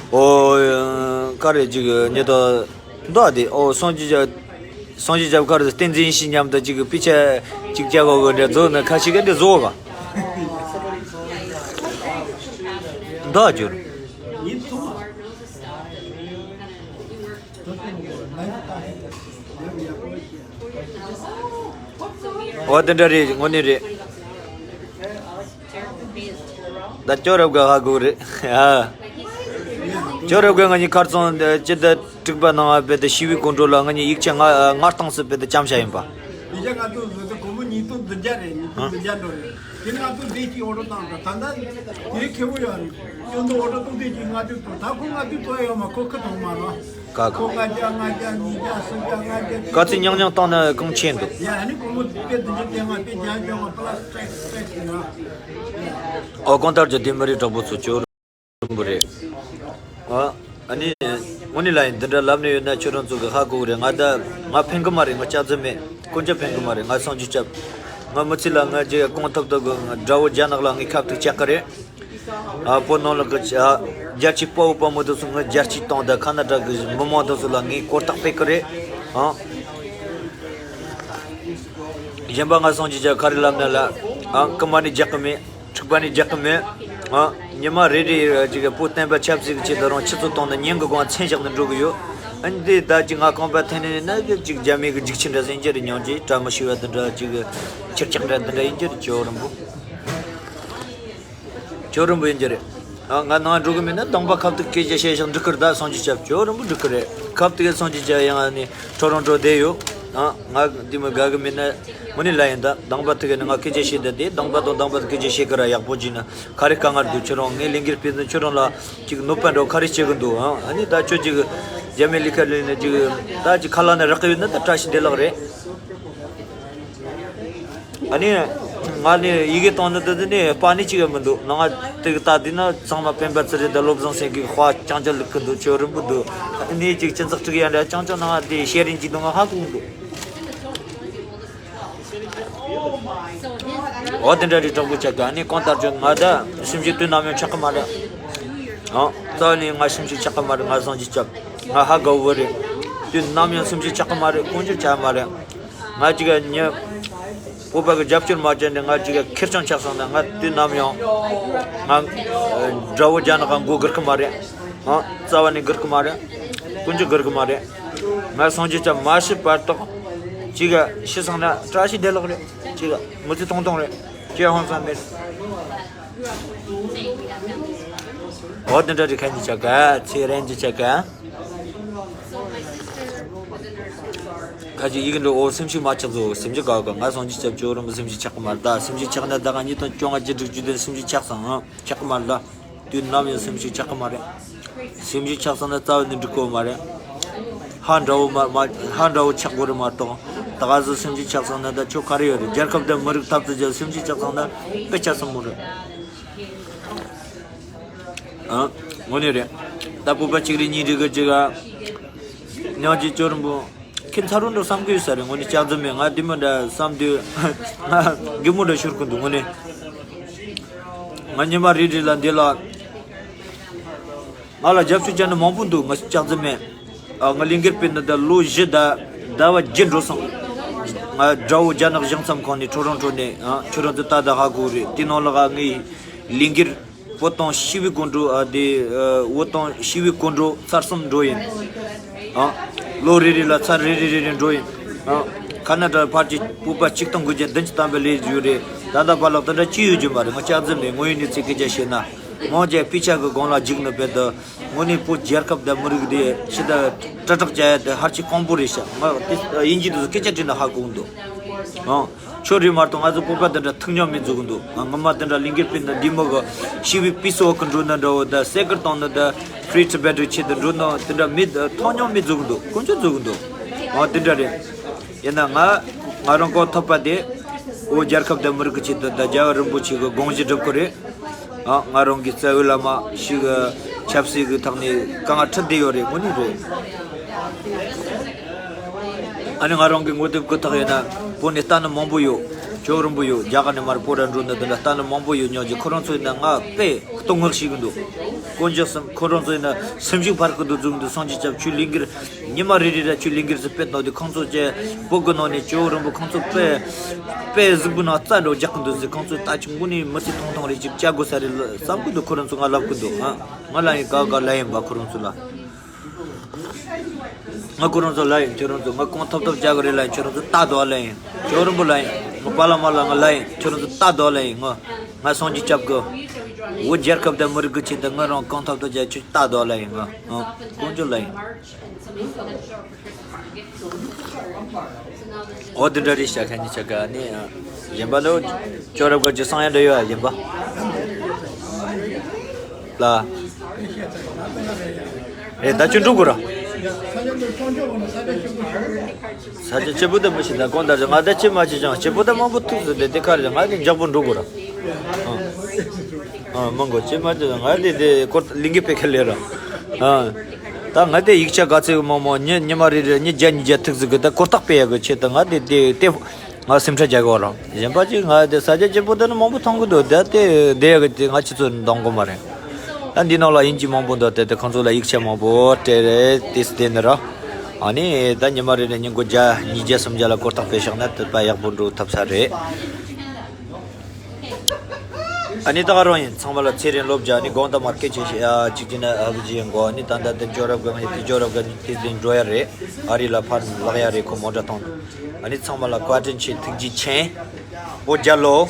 ཨོ། ཁར་རེད་ཅིག་ཉེ་ད། མདོ་དེ། ཨོ། སངས་རྒྱས་ཀྱི། སངས་རྒྱས་ཀྱི་བཀའ་རེད། བསྟན་འཛིན་ཡེ་ཤེས་མཉམ་དུ་གཅིག་གི་དཔེ་ཆ་གཅིག་བཅར་བ་གི་འདྲ་བཟོ་ན། ཁ་ཤས་ཀྱིས་འདི་བཟོ་བ། མདོ་བསྒྱུར། ཨོ། དེ་འདྲ་རེད། དངོས་གནས་རེད། ད་ཅོ་རབ་ག་ཧ་གོ་རེད། ཨ། ཅོ་རབ་ག་ང་གཉིས་ཁར་སང་སྤྱི་ཟླ་དྲུག་པ་ནང་བ་བོད་དུ་ཞི་བའི་སྐོར་འགྲོ་ལ་ང་གཉིས་ཡིག་ཆ་ལྔ་ལྔ་སྟོང་སུ་བོད་དུ་བཅམ་བྱ་ཡིན་པ། ཡིག་ཆ་ལྔ་སྟོང་བཟོས་ཏེ་སྒོར་མོ་ཉིས་སྟོང་བདུན་བརྒྱ་རེད། ཉིས་སྟོང་བདུན་བརྒྱ་འགྲོ་རེད། དེ་ལྔ་སྟོང་དེ་གཅིག་ཨོ་ཊོ་བཏང་དང་། ད་ལྟ་དེ་ཁེ་བོ་ཡོད་རེད། སྐྱོན་དུ་ཨོ་ཊོ་གཏོང་དེ་གཅིག་ལྔ་སྟོང་ཐོབ། ད་ཁོ་ལྔ་སྟོང་ཐོབ་ཡོད་མ། ཁོ་ཁ་གྲོང་མ་རོ། ཁོ་ལྔ་བརྒྱ་ལྔ་བརྒྱ་ཉིས་བརྒྱ་སུམ་བརྒྱ་ལྔ་བརྒྱ། ག་ཚོད་ཉུང་ཉུང་བཏང་ན་གང་ཆེ་འདུག། ཡ། ཨ་ནི་སྒོར་མོ་དཔེ་བདུན་ཅུ་བརྒྱད་ལྔ་དཔེ་བརྒྱ་བཅོ་ལྔ་པ་ལ་སི་ཊེག་སི་ཊེག་སི་ཡོད། ཨོ། གང་ལྟར་གྱི་དེ་མི་རིགས་དྲག་པོ་ཚོ་ཅོ་རིན་པོ་རེད། ཨ། ཨ་ནི་དངོས་གནས་ལ་ཡིན། འདི་འདྲ་ལབ་ནས་ཡོད་ན་ཁྱོད་རང་ཚོ་གི་ཧ་གོ་གི་རེད། ང་ད་ང་ཕན་གི་མ་རེད། ང་སྐྱག་རྫུན་མེད། དཀོན་མཆོག་ཕན་གི་མ་རེད། ང་སངས་རྒྱས་སྐྱབས། ང་མི་ཚེ་ལ་ང་རྗེས་གང་ཐུབ་ཐུབ་གི་ང་དགྲ་བོ་རྒྱ་ནག་ལ་ངས་ཁ་ཐུག་བཅག་གི་རེད། ཨ། བོད་ནང་ལ་གི་ཨ་རྒྱལ་གཅེས་དཔའ་བོ་དཔའ་མོ་དེ་ཚོ་ངས་རྒྱལ་གཅེས་བཏང་། ད་ཁ་ན་ཌ་གི་མི་མང་དེ་ཚོ་ལ་ངས་གོ་རྟོགས་སྤེལ་གི་རེད། ཨ། གཞན་པ་ང་སངས་རྒྱས་སྐྱབས་ག་རེ་ལབ་ན་ལ། ཨ། རྐུན་མ་ནི་རྒྱག་གི་མེད། འཁྲུག་པ་ནི་རྒྱག་གི་མེད། ཨ། ཉི་མ་རེ་རེ་ཅིག་བོད་བསྟན་པ་ཆབ་སྲིད་ཀྱི་ཆེད་དུ་རང་ཆུ་ཚོད་སྟོང་ནས་ཉིན་གི་སྒང་མཚན་བཞག་ནས་འགྲོ་གི་ཡོད། ཨ་ནི་དེ་ད་ཅིག་ང་རྐང་པ་འཐེན་ནས་ན་གི་ཅིག་རྒྱ་མི་གི་རྒྱུག་ཆེན་འདྲ་ཟིན་གྱི་རེད། སྙིང་རྗེ་བཀྲ་མི་ཤིས་པ་དེ་འདྲ་ཅིག་ཁྱེར་ཆག་འདྲ་འདི་འདྲ་ཡིན་གྱི་རེད། ཇོ་རིན་པོ། ཇོ་རིན་པོ་ཡིན་གྱི་རེད། ཨ། ང་ནང་འགྲོ་གི་མེད་ན་སྡོང་པོ་ཁ་ཐུག་སྐད་ཆ་བཤད་ཞིང་འགྲིག་གི་རེད། ད་སངས་རྒྱས་སྐྱབས་ཇོ་རིན་པོ་འགྲིག་གི་རེད། ཁ་ཐུག་གི་སངས་རྒྱས་སྐྱབས་ཡང་ནི་ཁྲོ་རང་ཁྲོ་བསྡད་ཡོད། ཨ། ང་འདི་མི་དགའ་གི་མེད་ན་མི་ནི་ལ་ཡིན། ད་སྡོང་པོ་ཐུག་གི་ནི་ང་སྐད་ཆ་བཤད་བསྡད་དེ། སྡོང་པོ་དང་སྡོང་པོ་ཐུག་སྐད་ཆ་བཤད་གི་ར་ཡག་པོ་བྱས་ན་ག་རེ་དཀའ་ངལ་འདུག། ཁྱོད་རང་ངའི་ལས་འགུལ་སྤེལ་ནས་ཁྱོད་རང་ལ་ཅིག་གནོད་པ་འདྲ་ག་རེ་བྱེད་གི་འདུག། ཨ། ཨ་ནི་ད་ཁྱོད་ཅིག་རྒྱ་མི་ལས་ཀ་ལས་ནས་ཅིག་ད་ཅིག་ཁ་ལག་ནས་རག་གི་ཡོད་ན་ད་བཀྲ་ཤིས་བདེ་ལེགས་རེད། ཨ་ནི། ང་ནི་ཡི་གེ་གཏོང་ནི་འདི་ནི་དཔའ་ནི་གཅིག་ཡང་མི་འདུག། ནང་ང་དེ་གི་ལྟ་དུས་ན་ཚང་མ་སྤེན་པ་ཚེ་རིང་དང་བློ་བཟང་སེང་གེ་དཔའ་རྐྱང་རྐྱང་ལུག་གི་འདུག། ཇོ་རིན་པོ་འདུག། ཨ་ནི་ཅིག་སྤྱི་ཚོགས་དྲུག་ཡ་འདྲ་རྐྱང་རྐྱང་ནང་ང་དེ་བཤད་རིན་གྱི་འདུག། ང་ཧ་གོ་གི་འདུག། འོ་དེ་འདྲ་རེད། དྲང་པོ་བྱ་དགོས། ཨ་ནི་གང་ལྟར་ཀྱང་ང་ད་སེམས་ཤུགས་དུས་ནམ་ཡང་ཆག་གི་མ་རེད། ཨང་། རྩ་བ་ནས་ང་སེམས་ཤུགས་ཆག་གི་མ་རེད། ང་སངས་རྒྱས་སྐྱབས། ང་ཧ་གོ་བོ་རེད། དུས་ནམ་ཡང་སེམས་ཤུགས་ཆག་གི་མ་རེད། དཀོན་མཆོག་ཆག་མ་རེད། ང་གཅིག་ག་ཉི་སྤོབས་པ་གི་རྒྱབ་སྐྱོར་མ་བྱས་ནས་ང་གཅིག་ག་ཁེར་རྐྱང་ཆགས་སོང་ན། ང་དུས་ནམ་ཡང་ང་དགྲ་བོ་རྒྱ་ནག་ག་མགོ་སྒུར་གི་མ་རེད། ཨང་། རྩ་བ་ནས་སྒུར་གི་མ་རེད། དཀོན་མཆོག་སྒུར་གི་མ་རེད། ང་སངས་རྒྱས་སྐྱབས་མ་ཤི་བར་དུ་གཅིག་ག་ཤི་སོང་ན་བཀྲ་ཤིས་བདེ་ལེགས་རེད། གཅིག་ག་མི་ཚེ་ཐུང་ཐུང་རེད། ཅི་ཧང་སང་མེད། འོ་དེ་འདྲ་རེད། ཁ་ཉིན་ཆ་ག་ཚེ་རིང་གི་ཆ་ག་ཁ་ཅིག་ཡིག་འགྲོ། འོ་སེམས་ཤུགས་མ་ཆག་བཟོ། སེམས་ཤུགས་ག་ག་ང་སངས་རྒྱས་སྐྱབས་ཇོ་རིན་པོ་སེམས་ཤུགས་ཆག་གི་མ་རེད་ད། སེམས་ཤུགས་ཆག་ན་ད་ག་ཉིས་སྟོང་བཅོ་ལྔ་བཅུ་དྲུག་བཅུ་བདུན་སེམས་ཤུགས་ཆག་སོང་ཨ། ཆག་གི་མ་རེད་ད། དུས་ནམ་ཡང་སེམས་ཤུགས་ཆག་གི་མ་རེད། སེམས་ཤུགས་ཆག་སོང་ན་རྩ་བ་ནས་འགྲིག་གི་མ་རེད། ཧ་འདྲ་བོ་མ་མ་ཧ་འདྲ་བོ་ཆག་དགོས་རེད་མ་གཏོགས། ད་ག་ཟོ་སེམས་ཤུགས་ཆག་སོང་ན་ད་ཁྱོད་ག་རེ་ཡོད་རེད། རྒྱལ་ཁབ་དང་མི་རིགས་འཐབ་རྩོད་བྱ་སེམས་ཤུགས་ཆག་སོང་ན་དཔེ་ཆ་སྲིན་མོ་རེད། ཨ། དངོས་གནས་རེད། ད་སྤོབས་པ་གཅིག་རེད་གཉིས་རེད་གི་ཅིག་ག་སྙིང་རྗེ་ཇོ་རིན་པོ། ཁྱེད་ཚ་རུ་འགྲོ་བསམ་གི་ཡོད་ས་རེད། དངོས་གནས་ལྕགས་རྫི་མས་ང་འདི་མོ་འདྲ་བསམ་དུས་ང་གད་མོ་འདྲ་ཤོར་གི་འདུག་དངོས་གནས། ང་ཉི་མ་རེ་རེ་ལ་འདི་ལ་ང་ལ་རྒྱབ་སྐྱོར་བྱས་ནི་མང་པོ་འདུག་ང་ལྕགས་རྫི་མས། ཨ། ང་ལས་འགུལ་སྤེལ་ནི་ད་ལོ་བཞི་ད་ཟླ་བ་བརྒྱད་འགྲོ་སོང་། ང་དགྲ་བོ་རྒྱ་ནག་གཞུང་ཚབ་ཁང་ནས་ཁྲོ་རོང་ཁྲོ་ནས། ཨ། ཁྱོད་རང་ཚོ་ད་ད་ཧ་གོ་རེད། དེ་ནང་ལ་ང་ངའི་ལས་འགུལ། བོད་དོན་ཞི་བའི་སྐོར་འགྲོ། ཨ། དེ། ཨ། བོད་དོན་ཞི་བའི་སྐོར་འགྲོ་ཚར་གསུམ་འགྲོ་ཡིན། ཨ། ལོ་རེ་རེ་ལ་ཚར་རེ་རེ་རེ་རེ་འགྲོ་ཡིན། ཨ། ཁ་ན་ཌ་ཕར་གྱི་སྤོབས་པ་ཆིག་སྟོང་དགུ་བརྒྱ་བདུན་ཅུ་ཐམ་པའི་ལས་ཡོད་རེད། ད་ལྟ་བར་ལ་དེ་འདྲ་ཅི་ཡོད་རྒྱུ་མ་རེད། ང་ལྕགས་རྫི་མས། དངོས་ཡོད་གནས་ཚུལ་སྐད་ཆ་བཤད་ན། མང་ཆེ་དཔེ་ཆ་གི་སྒང་ལ་འཇུག་ནི་བས་ད། དངོས་གནས་བོད་རྒྱལ་ཁབ་དང་མི་རིགས་དེ་ཕྱི་ད་དྲིལ་བསྒྲགས་བྱ་ཡ་དེ་ཧར་ཅིག་དཀོན་པོ་རེད་ཤག་ང་དེ་དབྱིན་ཇི་དུ་སྐད་ཆ་དྲིས་ན་ཧ་གོ་གི་འདུག་ཨང་། ཁྱོད་རེད་མ་གཏོགས་ང་ཚོ་བོད་པ་དེ་འདྲ་ཐུག་མྱོང་མེད་བཟོ་གི་འདུག་ང་ངོ་མ་དེ་འདྲ་ལས་འགུལ་སྤེལ་ན་འདི་མོ་གི་ཞི་བའི་པི་སི་ཝོག་གི་འགྲོ་ན་འདྲ་བོ་ད་སེ་ཀར་བཏང་ན་ད་ཕི་རི་ཊི་བེ་ཊི་ཆེད་དུ་འགྲོ་ན་དེ་འདྲ་མེད། མཐོང་མྱོང་མེད་བཟོ་གི་འདུག་དཀོན་མཆོག་བཟོ་གི་འདུག་ཨང་། དེ་འདྲ་རེད། ཡིན་ན་ང་ང་རང་གོ་ཐོབ་པ་དེ་བོད་རྒྱལ་ཁབ་དང་མི་རིགས་ཀྱི་ཆེད་དུ་ད་རྒྱལ་བ་རིན་པོ་ཆེ་གི་དགོངས་གཞི་སྒྲུབ་ཀྱི་རེད། ཨ། ང་རང་གི་རྩ་བའི་བླ་མ་ཞིག་ཆབ་སྲིད་ཀྱི་ཐོག་ནས་དཀའ་ངལ་འཕྲད་བསྡད་ཡོད་རེད། དངོས་གནས་རེད། ཨ་ནི་ང་རང་གི་ངོ་དེབ་ཀྱི་ཐོག་ཡིན་ན་བོད་ནས་ལྟ་ནི་མང་པོ་ཡོད། ཇོ་རིན་པོ་ཡོད། རྒྱ་གར་ནས་མར་བོད་ར་འགྲོ་ནི་དེ་འདྲ་ལྟ་ནི་མང་པོ་ཡོད་མྱོང་གི། ཁོ་རང་ཚོ་ཡིན་ན་ང་དཔེ་བསྟོད་བསྔགས་བྱེད་གི་འདུག་དཀོན་མཆོག་གསུམ། ཁོ་རང་ཚོ་ཡིན་ན་སེམས་ཤུགས་འཕར་གི་འདུག་བཟོ་གི་འདུག་སངས་རྒྱས་སྐྱབས་ཁྱོད་ལས་འགུལ་ཉི་མ་རེ་རེ་ར་ཁྱོད་ལས་འགུལ་ཟིག་སྤེལ་གནང་དུས་ཁོང་ཚོ་ཀྱི་བོད་གི་ནང་ནས་ཇོ་རིན་པོ་ཁོང་ཚོ་དཔེ་དཔེ་གཟུགས་པོ་ནང་རྩ་འགྲོ་རྒྱག་གི་འདུག་ཟེར། ཁོང་ཚོ་ད་ཅིག་དངོས་གནས་མི་ཚེ་ཐུང་ཐུང་རེད། ཅིག་བྱ་དགོས་ས་རེད་བསམ་གི་འདུག་ཁོ་རང་ཚོ་ང་ལབ་གི་འདུག་ང་ང་ལ་ཡིན་ག་ག་ལ་ཡིན་པ་ཁོ་རང་ཚོ་ལ། ང་ཁོ་རང་ཚོ་ལ་ཡིན། ཁྱོད་རང་ཚོ་ང་གང་ཐོབ་ཐོབ་བྱ་གི་རེད་ལ་ཡིན། ཁྱོད་རང་ཚོ་ལྟ་དོ་ལ་ཡིན། ཇོ་རིན་པོ་ལ་ཡིན། ང་པ་ལ་མ་ལ་ང་ལ་ཡིན། ཁྱོད་རང་ཚོ་ལྟ་དོ་ལ་ཡིན། ང་ང་སངས་རྒྱས་སྐྱབས་ཀྱི་བོད་རྒྱལ་ཁབ་དང་མི་རིགས་ཀྱི་ཆེད་དུ་ང་རང་གང་ཐོབ་ཐོབ་བྱ། ཁྱོད་ལྟ་དོ་ལ་ཡིན། ང་ཨ་དཀོན་མཆོག་ལ་ཡིན། འོ་དེ་འདྲ་རེད་ཤག་ཁ་ཉིན་ཆ་ག་ནི་གཞན་པ་ལོ་ཅོ་རབ་ག་ཅི་སང་ཡ་འདྲ་ཡོད་ཨ། གཞན་པ་ལ་རེད། ད་ཅི་འགྲོ་དགོས་ར། ས་ཆ་སྐྱིད་པོ་ད་མི་ཤེས། ད་གོང་ད་ང་ད་ཅི་མ་ཅི་ཅང་སྐྱིད་པོ་ད་མང་པོ་ཐུག་ཟེར་ཏེ་དེ་ཁ་རེད། ང་དེ་འཇག་པོ་འགྲོ་དགོས་ར། ཨ། ཨ། མང་གོ་ཅི་མ་ཅི་ང་དེ་དེ་སྐོར་ལིང་གི་པེ་ཁ་ལེ་ར། ཨ། ད་ང་དེ་ཡིག་ཆ་ག་ཚོད་མང་མང་ཉི་ཉི་མ་རེ་རེ་ཉི་བརྒྱ་ཉིས་བརྒྱ་ཐུག་ཟིག་གི་ད་སྐོར་ཐག་པེ་ཡ་གི་ཆེད་དུ་ང་དེ་དེ་དེ་ང་སེམས་ཁྲལ་རྒྱག་གི་བ་ར། གཞན་པ་ཅིག་ང་དེ་ས་ཆ་སྐྱིད་པོ་དེ་ནི་མང་པོ་མཐོང་གི་འདུག་ད་དེ་དེ་ཡ་གི་དེ་ང་ཆུ་ཚོད་འདང་གོ་མ་རེད། ད་འདི་ནང་ལ་ཡིན་གྱི་མང་པོ་འདུག་དེ་དེ་ཁོང་ཚོ་ལ་ཡིག་ཆ་མང་པོ་སྤྲད་རེད། དེ་སུ་དེ་ནི་ར། ཨ་ནི་ད་ཉི་མ་རེ་རེ་ཉིན་གོ་བརྒྱ་ཉིས་བརྒྱ་སུམ་བརྒྱ་ལ་སྐོར་ཐག་པེ་བཞག་ན་དེ་ད་ཡག་པོ་འགྲོ་ཐབས་ས་རེད། ཨ་ནི་ད་ག་རང་ཡིན། ཚང་མ་ལ་ཚེ་རིང་ལོ་བརྒྱ། ཨ་ནི་དགོང་དག་མར་སྐད་ཆ་བཤད་ཡ་གཅིག་གཅིག་ན་ཨ་བུ་ཇི་ཡིན་གོ་ཨ་ནི་ད་ད་དེ་ཇོ་རབ་ག་ངས་དེ་ཇོ་རབ་ག་ནི་དེ་དེ་འགྲོ་ཡ་རེད། ཨ་རི་ལ་ཕར་ལག་ཡ་རེད། ཁོ་མོ་ཊ་ཐོང་། ཨ་ནི་ཚང་མ་ལ་བཀའ་དྲིན་ཆེ། ཐུགས་རྗེ་ཆེ། བོད་རྒྱལ་ལོ།